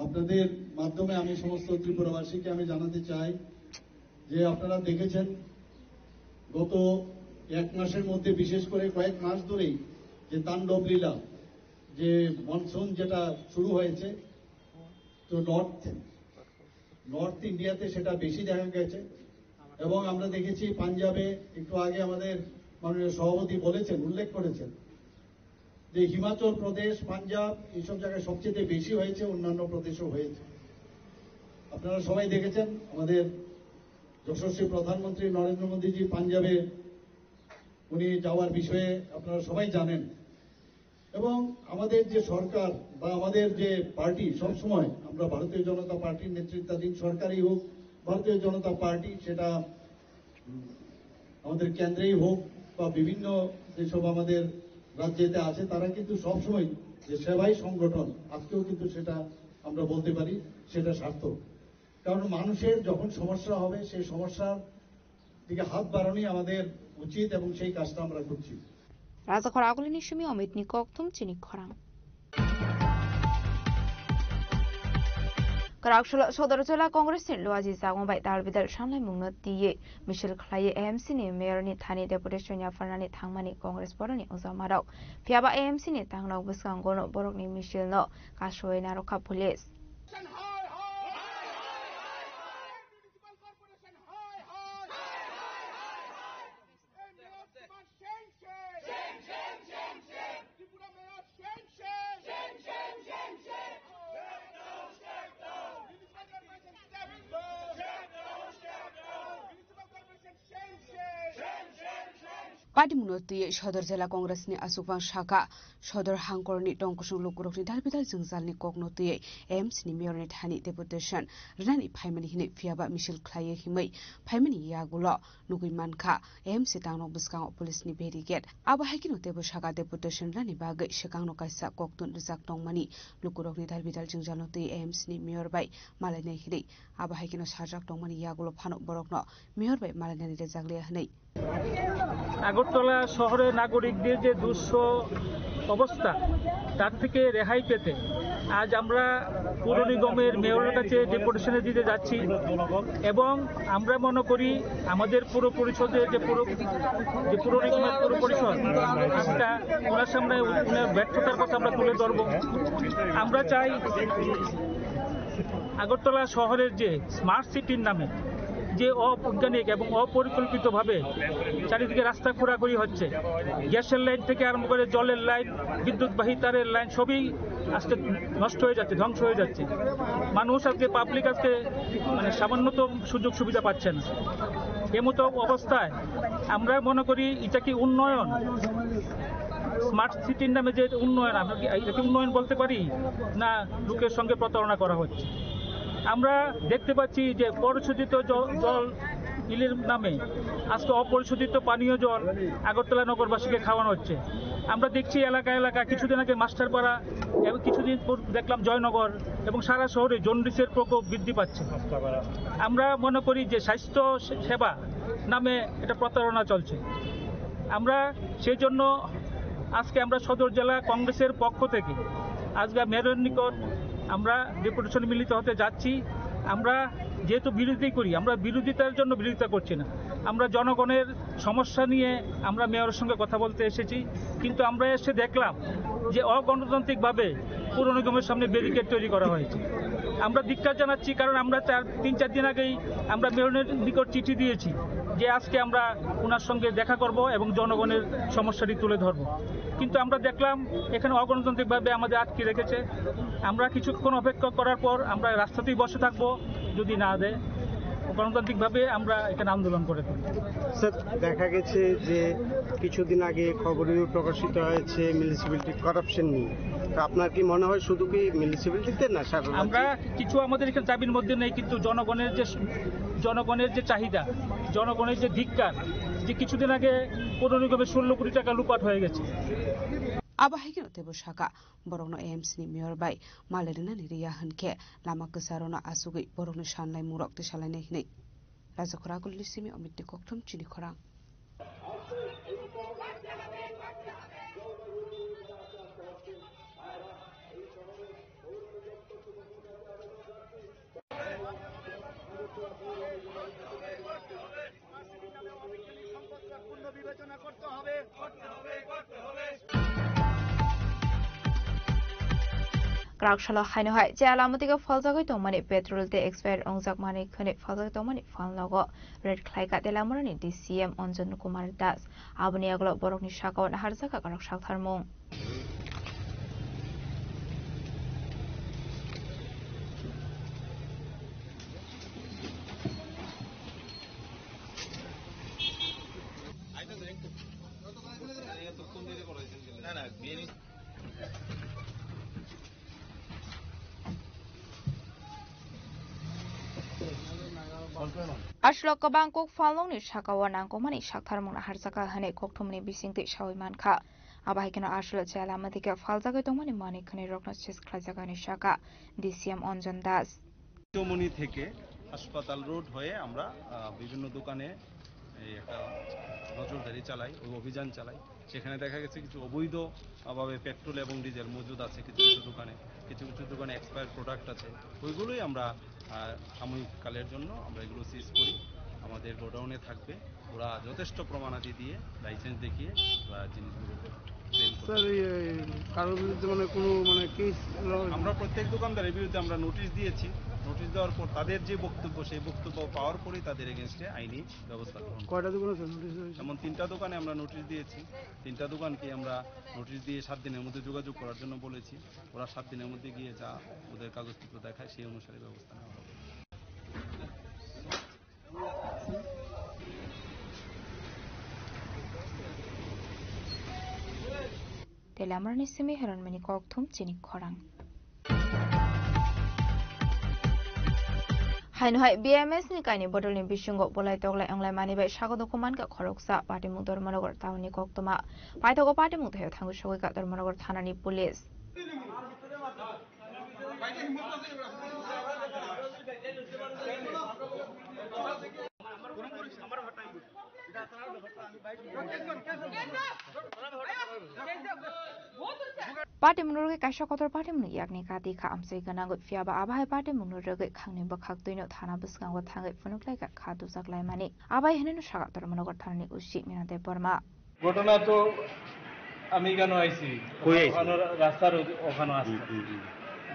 আপনাদের মাধ্যমে আমি সমস্ত ত্রিপুরাবাসীকে আমি জানাতে চাই যে আপনারা দেখেছেন গত এক মাসের মধ্যে, বিশেষ করে কয়েক মাস ধরেই যে তাণ্ডব লীলা, যে মনসুন যেটা শুরু হয়েছে, তো নর্থ নর্থ ইন্ডিয়াতে সেটা বেশি দেখা গেছে। এবং আমরা দেখেছি পাঞ্জাবে, একটু আগে আমাদের মাননীয় সভাপতি বলেছেন, উল্লেখ করেছেন যে হিমাচল প্রদেশ, পাঞ্জাব, এইসব জায়গায় সবচেয়ে বেশি হয়েছে, অন্যান্য প্রদেশও হয়েছে। আপনারা সবাই দেখেছেন আমাদের যশস্বী প্রধানমন্ত্রী নরেন্দ্র মোদীজি পাঞ্জাবে উনি যাওয়ার বিষয়ে আপনারা সবাই জানেন। এবং আমাদের যে সরকার বা আমাদের যে পার্টি, সবসময় আমরা ভারতীয় জনতা পার্টির নেতৃত্বাধীন সরকারই হোক, ভারতীয় জনতা পার্টি সেটা, উম, আমাদের কেন্দ্রেই হোক বা বিভিন্ন যেসব আমাদের রাজ্যেতে আছে, তারা কিন্তু সবসময় যে সেবাই সংগঠন, আজকেও কিন্তু সেটা আমরা বলতে পারি, সেটা সার্থক। কারণ মানুষের যখন সমস্যা হবে, সেই সমস্যার দিকে হাত বাড়ানোই আমাদের উচিত এবং সেই কাজটা আমরা করছি। Rajakhor Agulini simi Omitni kokthum chini khorang. Kwraksolo Sodor Jila Congress ni Luaji Jagong bai dal bidal sanlaimungno twiwi misil khlaiwi A M C ni mayor ni thani deputation yapharnani thangmani Congress boroni ujamarok. Phiyaba A M C ni tangnok bwskangono borokni misil no kasui narwkha police. Patimungno twiwi Sodor Jila Congress ni aswkphang sakha, Sodor hangkorni tongkosong lukurokni dalbidal jwngjalni kokno twiwi A M C ni mayorni thani deputation rwnani phaimani hwnwi phiyaba misil khlaiwi himwi phaimani yagulo nugwi mankha A M C tangnok bwskango police ni barricade. Abo hai kheno teibo sakha deputation rwnani bagwi swkangno kaisa koktun rijak tongmani lukurokni dalbidal jwngjalno twiwi A M C ni mayor bai malainai hwnwi. Abo hai kheno sajak tongmani yagulo phano borokno mayor bai malainani rijak liya hwnwi. Agartala শহরে নাগরিকদের যে দুঃসহ অবস্থা, তার থেকে রেহাই পেতে আজ আমরা পৌর নিগমের মেয়রের কাছে ডেপুটেশনে দিতে যাচ্ছি এবং আমরা মনে করি আমাদের পৌর পরিষদের যে পৌর, যে পৌর নিগমের পৌর পরিষদ, আজকে ওনার সামনে ওনার ব্যর্থতার কথা আমরা তুলে ধরবো। আমরা চাই আগরতলা শহরের যে স্মার্ট সিটির নামে যে অবৈজ্ঞানিক এবং অপরিকল্পিতভাবে চারিদিকে রাস্তা খোঁড়াখুড়ি হচ্ছে, গ্যাসের লাইন থেকে আরম্ভ করে জলের লাইন, বিদ্যুৎবাহী তারের লাইন সবই আজকে নষ্ট হয়ে যাচ্ছে, ধ্বংস হয়ে যাচ্ছে। মানুষ আজকে, পাবলিক আজকে মানে সামান্যতম সুযোগ সুবিধা পাচ্ছে না। এমতো অবস্থায় আমরা মনে করি এটা কি উন্নয়ন? স্মার্ট সিটির নামে যে উন্নয়ন, আমরা কি এটা কি উন্নয়ন বলতে পারি? না, লোকের সঙ্গে প্রতারণা করা হচ্ছে। আমরা দেখতে পাচ্ছি যে পরিশোধিত জ-, জল বিলের নামে আজকে অপরিশোধিত পানীয় জল আগরতলা নগরবাসীকে খাওয়ানো হচ্ছে। আমরা দেখছি এলাকা এলাকা, কিছুদিন আগে মাস্টারপাড়া এবং কিছুদিন পর দেখলাম জয়নগর এবং সারা শহরে জন্ডিসের প্রকোপ বৃদ্ধি পাচ্ছে। আমরা মনে করি যে স্বাস্থ্য সে-, সেবা নামে এটা প্রতারণা চলছে। আমরা সেই জন্য আজকে আমরা সদর জেলা কংগ্রেসের পক্ষ থেকে আজকে মেয়রের নিকট আমরা ডেপুটেশন মিলিত হতে যাচ্ছি। আমরা যেহেতু বিরোধিতা করি, আমরা বিরোধিতার জন্য বিরোধিতা করছি না, আমরা জনগণের সমস্যা নিয়ে আমরা মেয়রের সঙ্গে কথা বলতে এসেছি। কিন্তু আমরা এসে দেখলাম যে অগণতান্ত্রিকভাবে পৌর নিগমের সামনে ব্যারিকেড তৈরি করা হয়েছে। আমরা ধিক্কার জানাচ্ছি, কারণ আমরা চার তিন চার দিন আগেই আমরা মেয়রের নিকট চিঠি দিয়েছি যে আজকে আমরা ওনার সঙ্গে দেখা করব এবং জনগণের সমস্যাটি তুলে ধরব। কিন্তু আমরা দেখলাম এখানে অগণতান্ত্রিকভাবে আমাদের আটকে রেখেছে। আমরা কিছুক্ষণ অপেক্ষা করার পর আমরা রাস্তাতেই বসে থাকব, যদি না দেয়, গণতান্ত্রিকভাবে আমরা এখানে আন্দোলন করে থাকি। স্যার, দেখা গেছে যে কিছুদিন আগে খবরেও প্রকাশিত হয়েছে মিউনিসিপ্যালিটি করাপশন নিয়ে। তো আপনার কি মনে হয় শুধু কি মিউনিসিপ্যালিটিতে না সারা রাজ্যে? আমরা কিছু আমাদের এখানে চাবির মধ্যে নেই, কিন্তু জনগণের যে, জনগণের যে চাহিদা, জনগণের যে ধিক্কার, যে কিছুদিন আগে পৌর নিগমে ষোলো কোটি টাকা লুটপাট হয়ে গেছে। Abo hai kheno teibo saka, borokno A M C ni mayor bai mal rinani riya hwn khe lama kwcharokno achugwi borokni sanlaimungrok tisalainai hwnwi. Rajakhor Agulni simi Omitni kokthum chini khorang. Kwrak salo haino hai je lama digo phaljagwi tongmani petrol tei expire wngjak manwi khwnwi phaljagwi tongmani phalnogo raid khlaikha Teliamurani D C M Anjan Kumar Das. Aboni yagulo borokni sakao naharjakha kwrak saktharmung. Aswk kwbang kok phalnokni sakao nangkukmani saktharmung naharjaka hwnwi kokthumni bisingtwi sawi mankha. Abo hai kheno aswk je lama dike phaljagwi tongmani manwi khwnwi rokno seize khlaijakani saka D C M Anjan Das. মণি থেকে হাসপাতাল রোড হয়ে আমরা, আহ, বিভিন্ন দোকানে এই একটা নজরদারি চালাই, ওই অভিযান চালাই। সেখানে দেখা গেছে কিছু অবৈধ, আহ, ভাবে পেট্রোল এবং ডিজেল মজুদ আছে কিছু কিছু দোকানে, কিছু কিছু দোকানে এক্সপায়ার প্রোডাক্ট আছে, ওইগুলোই আমরা, আহ, সাময়িককালের জন্য আমরা এগুলো সিজ করি, আমাদের গোডাউনে থাকবে। ওরা যথেষ্ট প্রমাণাদি দিয়ে, লাইসেন্স দেখিয়ে ওরা জিনিসগুলো ক্লেম করে। স্যার, এই, এই, কারোর বিরুদ্ধে মানে কোনো মানে কেস? আমরা প্রত্যেক দোকানদারের বিরুদ্ধে আমরা নোটিশ দিয়েছি। নোটিশ দেওয়ার পর তাদের যে বক্তব্য, সেই বক্তব্য পাওয়ার পরেই তাদের এগেইনস্টে আইনি ব্যবস্থা গ্রহণ করা। কয়টা দোকানে স্যার নোটিশ হয়েছে? এমন তিনটা দোকানে আমরা নোটিশ দিয়েছি। তিনটা দোকানকে আমরা নোটিশ দিয়ে সাত দিনের মধ্যে যোগাযোগ করার জন্য বলেছি। ওরা সাত দিনের মধ্যে গিয়ে যা ওদের কাগজপত্র দেখায়, সেই অনুসারে ব্যবস্থা নেওয়া হবে। Teliamurani simi Heronmani kokthum chini khorang. Haino hai B M S ni kaini bodolni bisingo bolai toklai onglai mani bai sago dukhu mankha khoroksa patimung Dharmanagar town ni koktwma. Paithago patimung thaio thangwi sogwi kha Dharmanagar thana ni police. Patimung rwgwi kaisa kotor patimung yakni kati kha amchai gwnangwi, phiyaba abo hai patimung rwgwi khangni bwkhak twino thana bwskango thangwi phunuk lai kha, kha dujak lai mani. Abo hai hwnwi no saka Dharmanagar thanani O C Mina Debbarma. ঘটনা তো আমি এখানে আইছি। কই আইছো? ওখানে রাস্তার ওই-, ওখানে আসছে। হুম, হুম, হুম।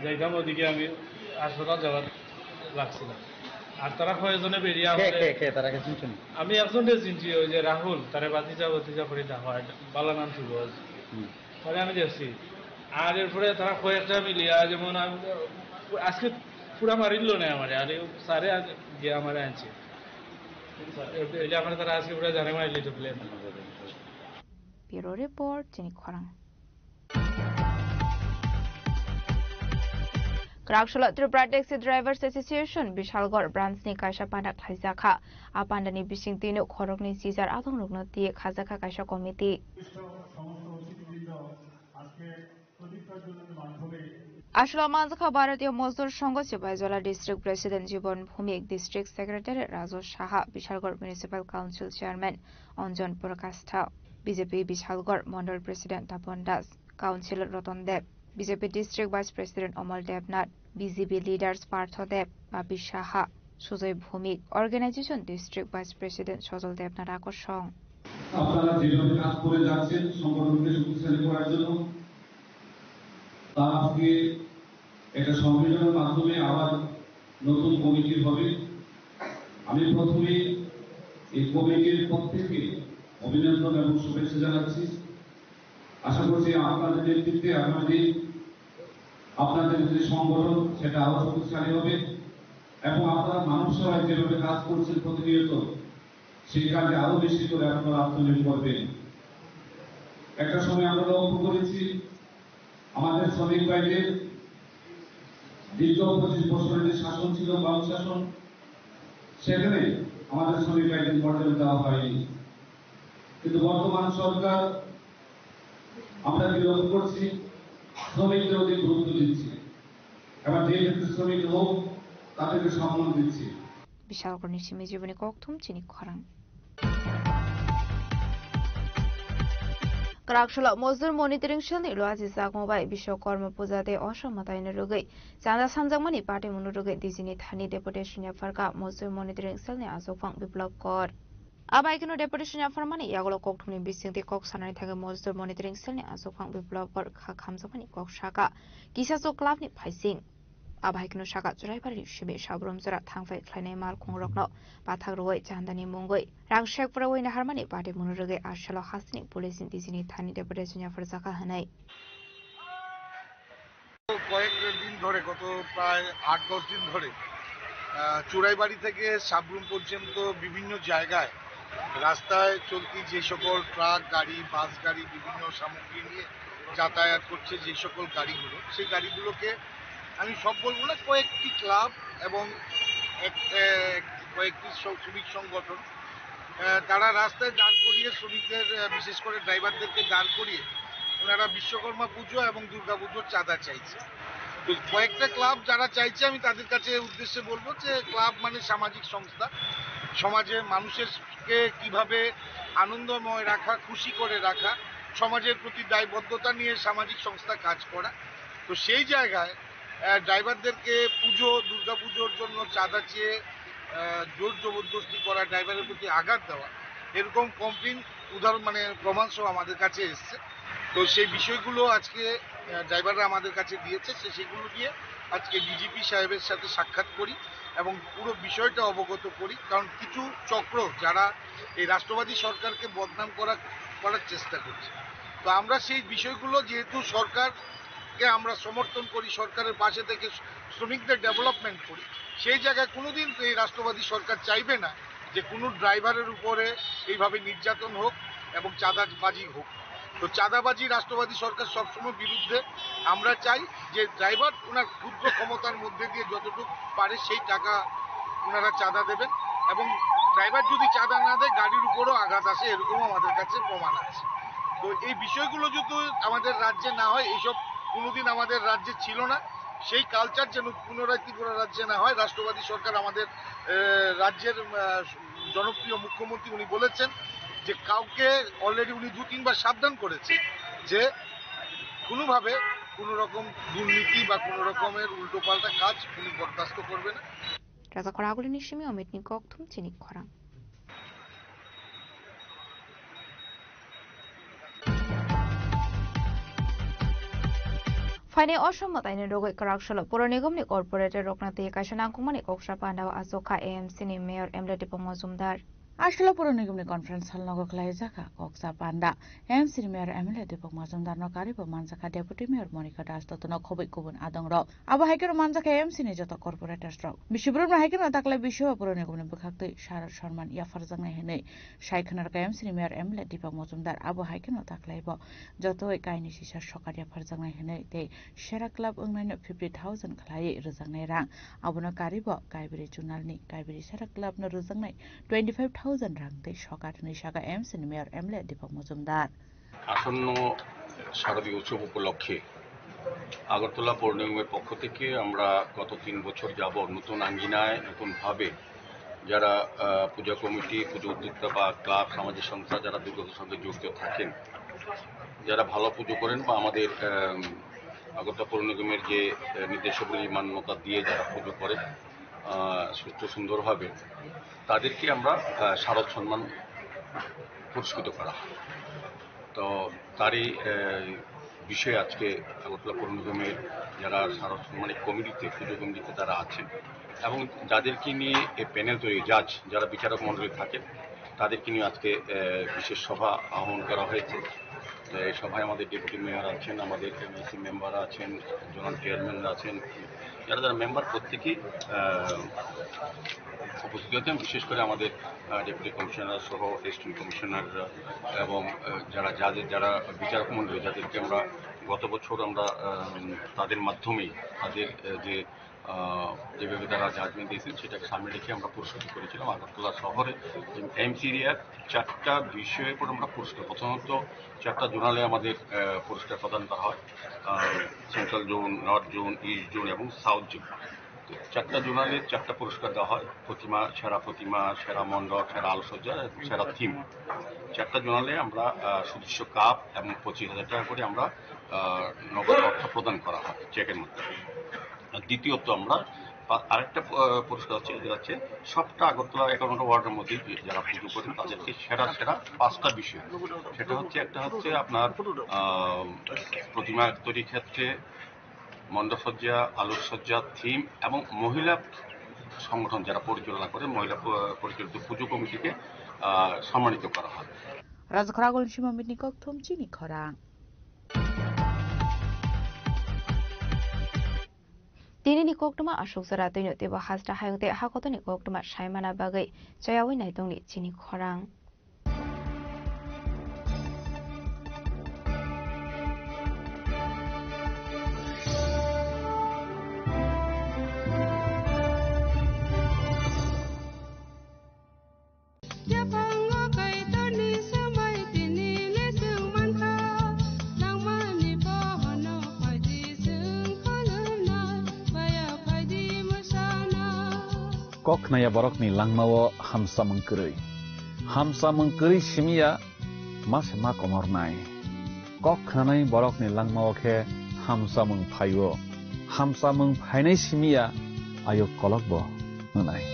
যাইতাম ওদিকে আমি হাসপাতাল যাওয়ার লাগছিল। আর তারা কয়েকজনে বেরিয়ে কে, আমাদের কে, কে? তারা কে চিনছেন? আমি একজনকে চিনছি, ওই যে রাহুল, তারে ভাতিজা, ভাতিজা করে ডাকা হয়, বালা নাম ছিল ওর। হুম। তারে আমি দেখছি। আর এরপরে তারা কয়েকটা মিলিয়া, যেমন আমি, আজকে পুরা মারিল না আমারে, আর এই স্যারে আজ গিয়ে আমারে আনছে। এটা আমার তারা আজকে পুরা জানে মারিল তো plane. Bureau Report, chini khorang. Kwrak salo Tripura Taxi Drivers Association Bishalgarh branch ni kaisa panda khlaijakha. A panda ni bising tino khoroknwi sijar athongrokno tiye khajakha kaisa committee. Aswk manjakha Bharatiya Mazdur Sangh Sipahijala District President Jiban Bhumik, District Secretary Raju Saha, Bishalgarh Municipal Council Chairman Anjan Prakash Tha, B J P Bishalgarh Mandal President Tapan Das, Councillor Ratan Deb, B J P District Vice President Omol Debnath, B G B leaders Partho Deb, Babi Saha, Sujoy Bhumik, Organization District Vice President Sojol Debnath Akosong. আপনারা যেভাবে কাজ করে যাচ্ছেন সংগঠনকে শক্তিশালী করার জন্য, তা আজকে একটা সম্মেলনের মাধ্যমে আবার নতুন কমিটি হবে। আমি প্রথমে এই কমিটির পক্ষ থেকে অভিনন্দন এবং শুভেচ্ছা জানাচ্ছি। আশা করছি আপনাদের নেতৃত্বে আগামী দিন আপনাদের যে সংগঠন, সেটা আরো শক্তিশালী হবে এবং আপনারা মানব সেবায় যেভাবে কাজ করছেন প্রতিনিয়ত, সেই কাজে আরো বেশি করে আপনারা আত্মনিয়োগ করবেন। একটা সময় আমরা লক্ষ্য করেছি, আমাদের শ্রমিক ভাইদের দীর্ঘ পঁচিশ বছরের যে শাসন ছিল, বাম শাসন, সেখানে আমাদের শ্রমিক ভাইদের মর্যাদা দেওয়া হয়নি। কিন্তু বর্তমান সরকার, আমরা কি লক্ষ্য করছি, শ্রমিকদের অধিক গুরুত্ব দিচ্ছে, এবার যে ক্ষেত্রে শ্রমিক হোক, তাদেরকে সম্মান দিচ্ছে। Bishalgarhni simi jiboni kokthum chini khorang. Kwraksalo Mojdur Monitoring Cell ni luaji jakmo bai Biswakarma Puja tei Osom Mwtaini rwgwi chanda sanjakmani patimungno rwgwi Digi ni thani deputation yapharkha Mojdur Monitoring Cell ni achukphang Biplab Kor. Abo hai kheno deputation yapharmani yagulo kokthumni bisingtwi kok sanani thangwi Mojdur Monitoring Cell ni achukphang Biplab Kor kha khamjakmani kok sakha kisa chwng club ni phaising. Abo hai kheno sakha Churaibari ni simi Sabrum jora thangphai khlainai malkhungrokno pathak rwui chandani mungwi rang sekpra ui naharmani patimungno rwgwi asalo hasteni police ni Digi ni thani deputation yapharjakha hwnwi. কয়েক দিন ধরে, গত প্রায় আট দশ দিন ধরে, আহ, চুরাইবাড়ি থেকে সাবরুম পর্যন্ত বিভিন্ন জায়গায় রাস্তায় চলতি যে সকল ট্রাক, গাড়ি, বাস গাড়ি, বিভিন্ন সামগ্রী নিয়ে যাতায়াত করছে যে সকল গাড়িগুলো, সেই গাড়িগুলোকে আমি সব বলবো না, কয়েকটি ক্লাব এবং এক, এক, কয়েকটি স-, শ্রমিক সংগঠন, আহ, তারা রাস্তায় দাঁড় করিয়ে শ্রমিকদের, আহ, বিশেষ করে ড্রাইভারদেরকে দাঁড় করিয়ে ওনারা বিশ্বকর্মা পুজো এবং দুর্গা পুজোর চাঁদা চাইছে। তো কয়েকটা ক্লাব যারা চাইছে, আমি তাদের কাছে উদ্দেশ্যে বলবো যে ক্লাব মানে সামাজিক সংস্থা, সমাজে মানুষেরকে কিভাবে আনন্দময় রাখা, খুশি করে রাখা, সমাজের প্রতি দায়বদ্ধতা নিয়ে সামাজিক সংস্থা কাজ করা। তো সেই জায়গায়, আহ, ড্রাইভারদেরকে পুজো, দুর্গা পুজোর জন্য চাঁদা চেয়ে, আহ, জোর জবরদস্তি করা, ড্রাইভারের প্রতি আঘাত দেওয়া, এরকম কমপ্লেন উদাহরণ, মানে, প্রমাণ সহ আমাদের কাছে এসছে। তো সেই বিষয়গুলো আজকে, আহ, ড্রাইভাররা আমাদের কাছে দিয়েছে, সে সেগুলো নিয়ে আজকে ডিজিপি সাহেবের সাথে সাক্ষাৎ করি এবং পুরো বিষয়টা অবগত করি। কারণ কিছু চক্র যারা এই রাষ্ট্রবাদী সরকারকে বদনাম করা, করার চেষ্টা করছে, তো আমরা সেই বিষয়গুলো, যেহেতু সরকারকে আমরা সমর্থন করি, সরকারের পাশে থেকে শ্রমিকদের ডেভেলপমেন্ট করি, সেই জায়গায় কোনোদিন এই রাষ্ট্রবাদী সরকার চাইবে না যে কোনো ড্রাইভারের উপরে এইভাবে নির্যাতন হোক এবং চাঁদাবাজি হোক। তো চাঁদাবাজি রাষ্ট্রবাদী সরকার সবসময় বিরুদ্ধে। আমরা চাই যে ড্রাইভার ওনার ক্ষুদ্র ক্ষমতার মধ্যে দিয়ে যতটুকু পারে সেই টাকা ওনারা চাঁদা দেবেন, এবং ড্রাইভার যদি চাঁদা না দেয়, গাড়ির উপরও আঘাত আসে, এরকমও আমাদের কাছে প্রমাণ আছে। তো এই বিষয়গুলো যদি আমাদের রাজ্যে না হয়, এইসব কোনোদিন আমাদের রাজ্যে ছিল না, সেই কালচার যেন পুনরায় ত্রিপুরা রাজ্যে না হয়। রাষ্ট্রবাদী সরকার আমাদের, আহ, রাজ্যের, আহ, জনপ্রিয় মুখ্যমন্ত্রী উনি বলেছেন যে কাউকে, অলরেডি উনি দু তিনবার সাবধান করেছেন যে কোনোভাবে কোনো রকম দুর্নীতি বা কোনো রকমের উল্টোপাল্টা কাজ উনি বরদাস্ত করবে না। Raja Khoragulini simi Omitni kokthum chini khorang. Phainai Osom mwtaini rwgwi kwraksalo Puro Nigomni corporator rokno twi kaisa nangkukmani koksa pandao achukha A M C ni mayor M L A Deepak Majumdar. Asalo Puro Nigomni conference hall nogo khwlaijakha koksa panda. A M C ni mayor M L A Deepak Majumdarno karwibo manjakha deputy mayor Monika Das Dottono khobwi kubun adongrok. Abo hai kheno manjakha A M C ni joto corporators rok. Bisi borokno hai kheno taklai bisio Puro Nigomni bwkhaktwi sar-, sorman yapharjaknai hwnwi sai khwnarwkha A M C ni mayor M L A Deepak Majumdar. Abo hai kheno taklaibo jotoi kainwi sisa sokar yapharjaknai hwnwi tei Sera Club wngnaino fifty thousand khwlaiwi rwjaknai rang. Abono karwibo Kaibri Chunalni Kaibri Sera Clubno rwjaknai twenty five thousand rang tei sokar hwnwi sakha A M C ni mayor M L A Deepak Majumdar. আসন্ন শারদীয় উৎসব উপলক্ষে আগরতলা পৌর নিগমের পক্ষ থেকে আমরা গত তিন বছর যাবত নতুন আঙ্গিনায় নতুনভাবে যারা, আহ, পূজা কমিটি, পুজো উদ্যোক্তা বা ক্লাব, সামাজিক সংস্থা যারা দুর্গাপুজোর সঙ্গে জড়িত থাকেন, যারা ভালো পুজো করেন বা আমাদের, আহ, আগরতলা পৌর নিগমের যে, আহ, নির্দেশাবলী মান্যতা দিয়ে যারা পুজো করে, আহ, সুষ্ঠু সুন্দরভাবে, তাদেরকে আমরা, আহ, শারদ সম্মান পুরস্কৃত করা হয়। তো তারই, আহ, বিষয়ে আজকে আগরতলা পৌর নিগমের যারা শারদ সম্মানিত কমিটিতে, পুজো কমিটিতে তারা আছেন এবং যাদেরকে নিয়ে এই প্যানেল তৈরি, জাজ যারা বিচারক মণ্ডলী থাকেন, তাদেরকে নিয়ে আজকে, আহ, বিশেষ সভা আহ্বান করা হয়েছে। তো এই সভায় আমাদের ডেপুটি মেয়র আছেন, আমাদের এমএসি মেম্বার আছেন, জোনাল চেয়ারম্যান আছেন, যারা যারা মেম্বার প্রত্যেকেই, আহ, উপস্থিত আছেন। বিশেষ করে আমাদের, আহ, ডেপুটি কমিশনার সহ অ্যাসিস্ট্যান্ট কমিশনার এবং, আহ, যারা জাজের, যারা বিচারক মণ্ডলী, যাদেরকে আমরা গত বছর আমরা, আহ, তাদের মাধ্যমেই তাদের, আহ, যে, আহ, যেভাবে তারা জাজমেন্ট দিয়েছেন সেটাকে সামনে রেখে আমরা পুরস্কৃত করেছিলাম। আগরতলা শহরে এমসি এরিয়ার চারটা বিষয়ের উপর আমরা পুরস্কার, প্রথমত চারটা জোনালে আমাদের, আহ, পুরস্কার প্রদান করা হয়, ah, central zone, north zone, east zone এবং সাউথ জোন। তো চারটা জোনালে চারটা পুরস্কার দেওয়া হয়, প্রতিমা, সেরা প্রতিমা, সেরা মণ্ডপ, সেরা আলোকসজ্জা এবং সেরা থিম। চারটা জোনালে আমরা, আহ, সুদৃশ্য কাপ এবং পঁচিশ হাজার টাকা করে আমরা, আহ, নগদ অর্থ প্রদান করা হয় চেকের মাধ্যমে। আর দ্বিতীয়ত আমরা পা-, আরেকটা, আহ, পুরস্কার হচ্ছে, যেটা হচ্ছে সবটা আগরতলা একান্নটা ওয়ার্ডের মধ্যে যারা পুজো করেন তাদেরকে সেরা সেরা পাঁচটা বিষয়, সেটা হচ্ছে, একটা হচ্ছে আপনার, আহ, প্রতিমা তৈরির ক্ষেত্রে মণ্ডপসজ্জা, আলোকসজ্জা, থিম এবং মহিলা সংগঠন যারা পরিচালনা করে, মহিলা প-, পরিচালিত পুজো কমিটিকে, আহ, সম্মানিত করা হয়। Rajkhoragol Shimamit ni kokthum chini khorang. Tini ni koktwma aswk jora twino teibo hasta hayung tei hakotoni koktwma saimana bagwi chayawi naitongni chini khorang. Yaphango Kaitorni swmai tini le chwng mankha, nangmani bohono phaidi chwng khulumnai, baya phaidi mwsana. Kok khnaya borokni langmao hamsamung kwrwi. Hamsamung kwrwi simiya ma se ma komornai. Kok khnanai borokni langmao khe hamsamung phaio. Hamsamung phainai simiya ayuk kolokbo wngnai.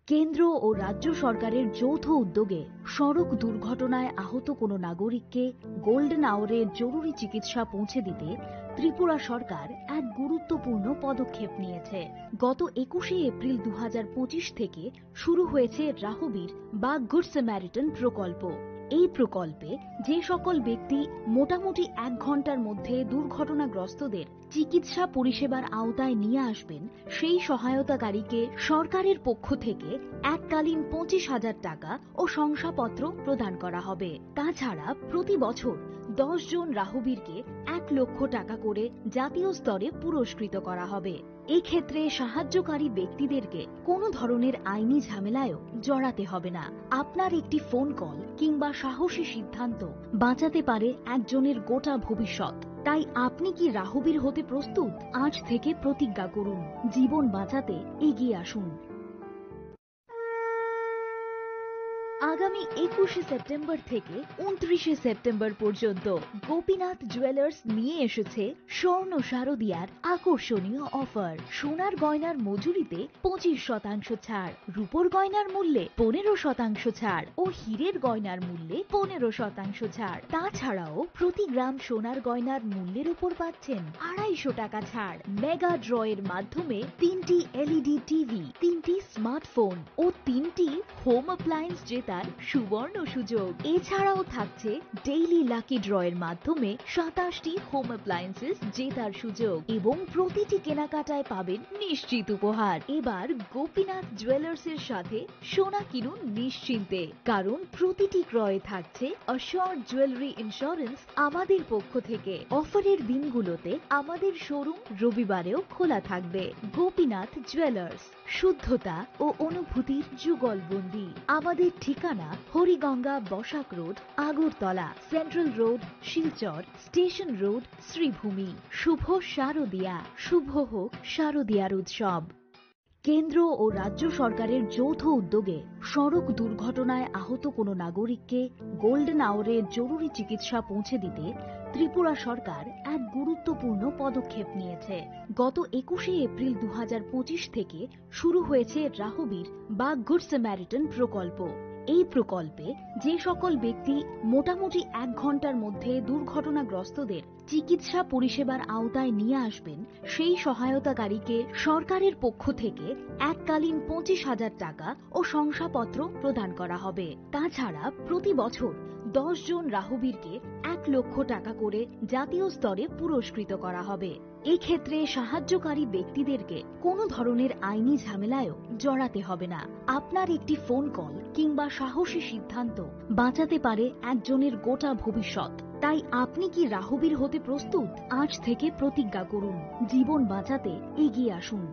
কেন্দ্র ও রাজ্য সরকারের যৌথ উদ্যোগে সড়ক দুর্ঘটনায় আহত কোনো নাগরিককে গোল্ডেন আওয়ারের জরুরি চিকিৎসা পৌঁছে দিতে ত্রিপুরা সরকার এক গুরুত্বপূর্ণ পদক্ষেপ নিয়েছে। গত একুশে এপ্রিল দু হাজার পঁচিশ থেকে শুরু হয়েছে রাহবীর বা গুড স্যামারিটান প্রকল্প। এই প্রকল্পে যে সকল ব্যক্তি মোটামুটি এক ঘন্টার মধ্যে দুর্ঘটনাগ্রস্তদের চিকিৎসা পরিষেবার আওতায় নিয়ে আসবেন, সেই সহায়তাকারীকে সরকারের পক্ষ থেকে এককালীন পঁচিশ হাজার টাকা ও শংসাপত্র প্রদান করা হবে। তাছাড়া প্রতি বছর দশ জন রাহবীরকে এক লক্ষ টাকা করে জাতীয় স্তরে পুরস্কৃত করা হবে। এক্ষেত্রে সাহায্যকারী ব্যক্তিদেরকে কোনো ধরনের আইনি ঝামেলায়ও জড়াতে হবে না। আপনার একটি ফোন কল কিংবা সাহসী সিদ্ধান্ত বাঁচাতে পারে একজনের গোটা ভবিষ্যৎ। তাই আপনি কি রাহবীর হতে প্রস্তুত? আজ থেকে প্রতিজ্ঞা করুন, জীবন বাঁচাতে এগিয়ে আসুন। আগামী একুশে সেপ্টেম্বর থেকে ঊনত্রিশে সেপ্টেম্বর পর্যন্ত গোপীনাথ জুয়েলার্স নিয়ে এসেছে স্বর্ণ শারদিয়ার আকর্ষণীয় অফার। সোনার গয়নার মজুরিতে পঁচিশ শতাংশ ছাড়, রূপোর গয়নার মূল্যে পনেরো শতাংশ ছাড় ও হীরের গয়নার মূল্যে পনেরো শতাংশ ছাড়। তাছাড়াও প্রতি গ্রাম সোনার গয়নার মূল্যের উপর পাচ্ছেন আড়াইশো টাকা ছাড়। মেগা ড্র এর মাধ্যমে তিনটি এলইডি টিভি, তিনটি স্মার্টফোন ও তিনটি হোম অ্যাপ্লায়েন্স জেতার সুবর্ণ সুযোগ। এছাড়াও থাকছে ডেইলি লাকি ড্র এর মাধ্যমে সাতাশটি হোম অ্যাপ্লায়েন্সেস জেতার সুযোগ এবং প্রতিটি কেনাকাটায় পাবেন নিশ্চিত উপহার। এবার গোপীনাথ জুয়েলার্স এর সাথে সোনা কিনুন নিশ্চিন্তে, কারণ প্রতিটি ক্রয়ে থাকছে অ্যাসিওরড জুয়েলারি ইন্স্যুরেন্স আমাদের পক্ষ থেকে। অফারের দিনগুলোতে আমাদের শোরুম রবিবারেও খোলা থাকবে। গোপীনাথ জুয়েলার্স, শুদ্ধতা ও অনুভূতির যুগলবন্দি। আমাদের ঠিকানা Hariganga Basak road, Agartala, central road, Silchar, station road, Sribhumi. শুভ শারদিয়া, শুভ হোক শারদিয়ার উৎসব। কেন্দ্র ও রাজ্য সরকারের যৌথ উদ্যোগে সড়ক দুর্ঘটনায় আহত কোনো নাগরিককে গোল্ডেন আওয়ারে জরুরি চিকিৎসা পৌঁছে দিতে ত্রিপুরা সরকার এক গুরুত্বপূর্ণ পদক্ষেপ নিয়েছে। গত একুশে এপ্রিল দু হাজার পঁচিশ থেকে শুরু হয়েছে রাহবীর বা গুড স্যামারিটান প্রকল্প। এই প্রকল্পে যে সকল ব্যক্তি মোটামুটি এক ঘন্টার মধ্যে দুর্ঘটনাগ্রস্তদের চিকিৎসা পরিষেবার আওতায় নিয়ে আসবেন, সেই সহায়তাকারীকে সরকারের পক্ষ থেকে এককালীন পঁচিশ হাজার টাকা ও শংসাপত্র প্রদান করা হবে। তাছাড়া প্রতি বছর দশ জন রাহবীরকে এক লক্ষ টাকা করে জাতীয় স্তরে পুরস্কৃত করা হবে। এক্ষেত্রে সাহায্যকারী ব্যক্তিদেরকে কোনো ধরনের আইনি ঝামেলায়ও জড়াতে হবে না। আপনার একটি ফোন কল কিংবা সাহসী সিদ্ধান্ত বাঁচাতে পারে একজনের গোটা ভবিষ্যৎ। তাই আপনি কি রাহবীর হতে প্রস্তুত? আজ থেকে প্রতিজ্ঞা করুন, জীবন বাঁচাতে এগিয়ে আসুন।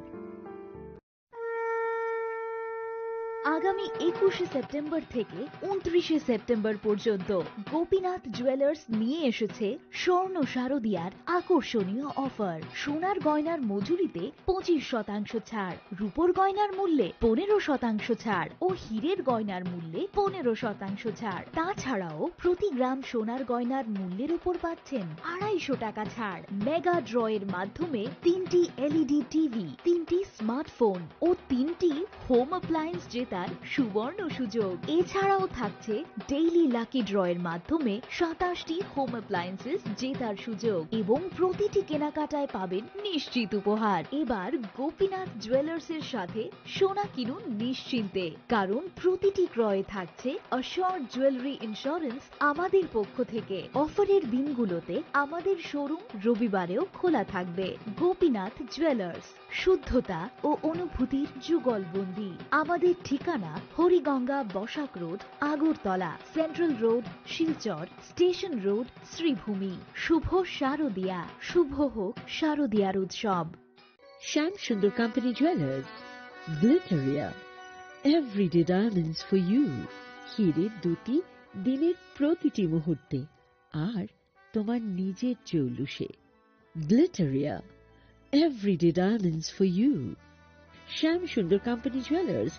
আগামী একুশে সেপ্টেম্বর থেকে ঊনত্রিশে সেপ্টেম্বর পর্যন্ত গোপীনাথ জুয়েলার্স নিয়ে এসেছে স্বর্ণ শারদিয়ার আকর্ষণীয় অফার। সোনার গয়নার মজুরিতে পঁচিশ শতাংশ ছাড়, রূপোর গয়নার মূল্যে পনেরো শতাংশ ছাড় ও হীরের গয়নার মূল্যে পনেরো শতাংশ ছাড়। তাছাড়াও প্রতি গ্রাম সোনার গয়নার মূল্যের উপর পাচ্ছেন আড়াইশো টাকা ছাড়। মেগা ড্র এর মাধ্যমে তিনটি এলইডি টিভি, তিনটি স্মার্টফোন ও তিনটি হোম অ্যাপ্লায়েন্স জেতার সুবর্ণ সুযোগ। এছাড়াও থাকছে ডেইলি লাকি ড্র এর মাধ্যমে সাতাশটি হোম অ্যাপ্লায়েন্সেস জেতার সুযোগ এবং প্রতিটি কেনাকাটায় পাবেন নিশ্চিত উপহার। এবার গোপীনাথ জুয়েলার্স এর সাথে সোনা কিনুন নিশ্চিন্তে, কারণ প্রতিটি ক্রয়ে থাকছে অ্যাসিওরড জুয়েলারি ইন্স্যুরেন্স আমাদের পক্ষ থেকে। অফারের দিনগুলোতে আমাদের শোরুম রবিবারেও খোলা থাকবে। গোপীনাথ জুয়েলার্স, শুদ্ধতা ও অনুভূতির যুগলবন্দি। আমাদের ঠিকানা Hariganga Basak road, Agartala, central road, Silchar, station road, Sribhumi. শুভ শারদিয়া, শুভ হোক শারদিয়ার উৎসব। Shyam Sundar company jewellers, Glitteria, everyday diamonds for you. হীরের দুটি দিনের প্রতিটি মুহূর্তে আর তোমার নিজের জৌলুসে। Glitteria, everyday diamonds for you. Shyam Sundar company jewellers.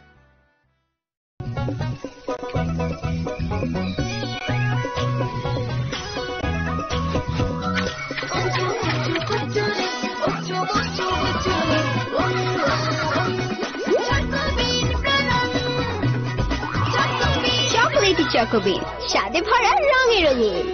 Chocolatey চকোবিন, স্বাদে ভরা, রঙে রঙিন।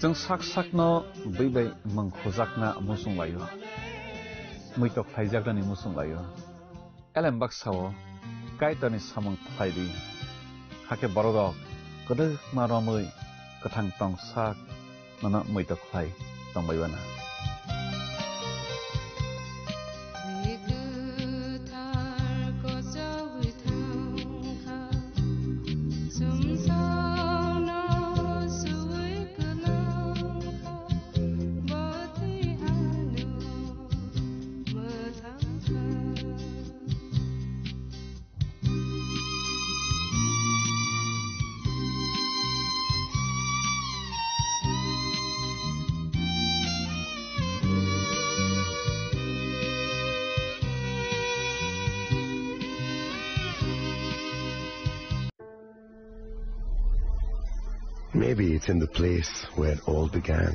Chwng sak sakno bwi bai mwng khujakna muchung laio, muitok khlaijaknani muchung laio. Elem baksa-o Kaitorni samung khlai di, hakhe bororok kwdwkma romwi kwthang tong sak nono muitok khlai tongbai uana. Maybe it's in the place where it all began.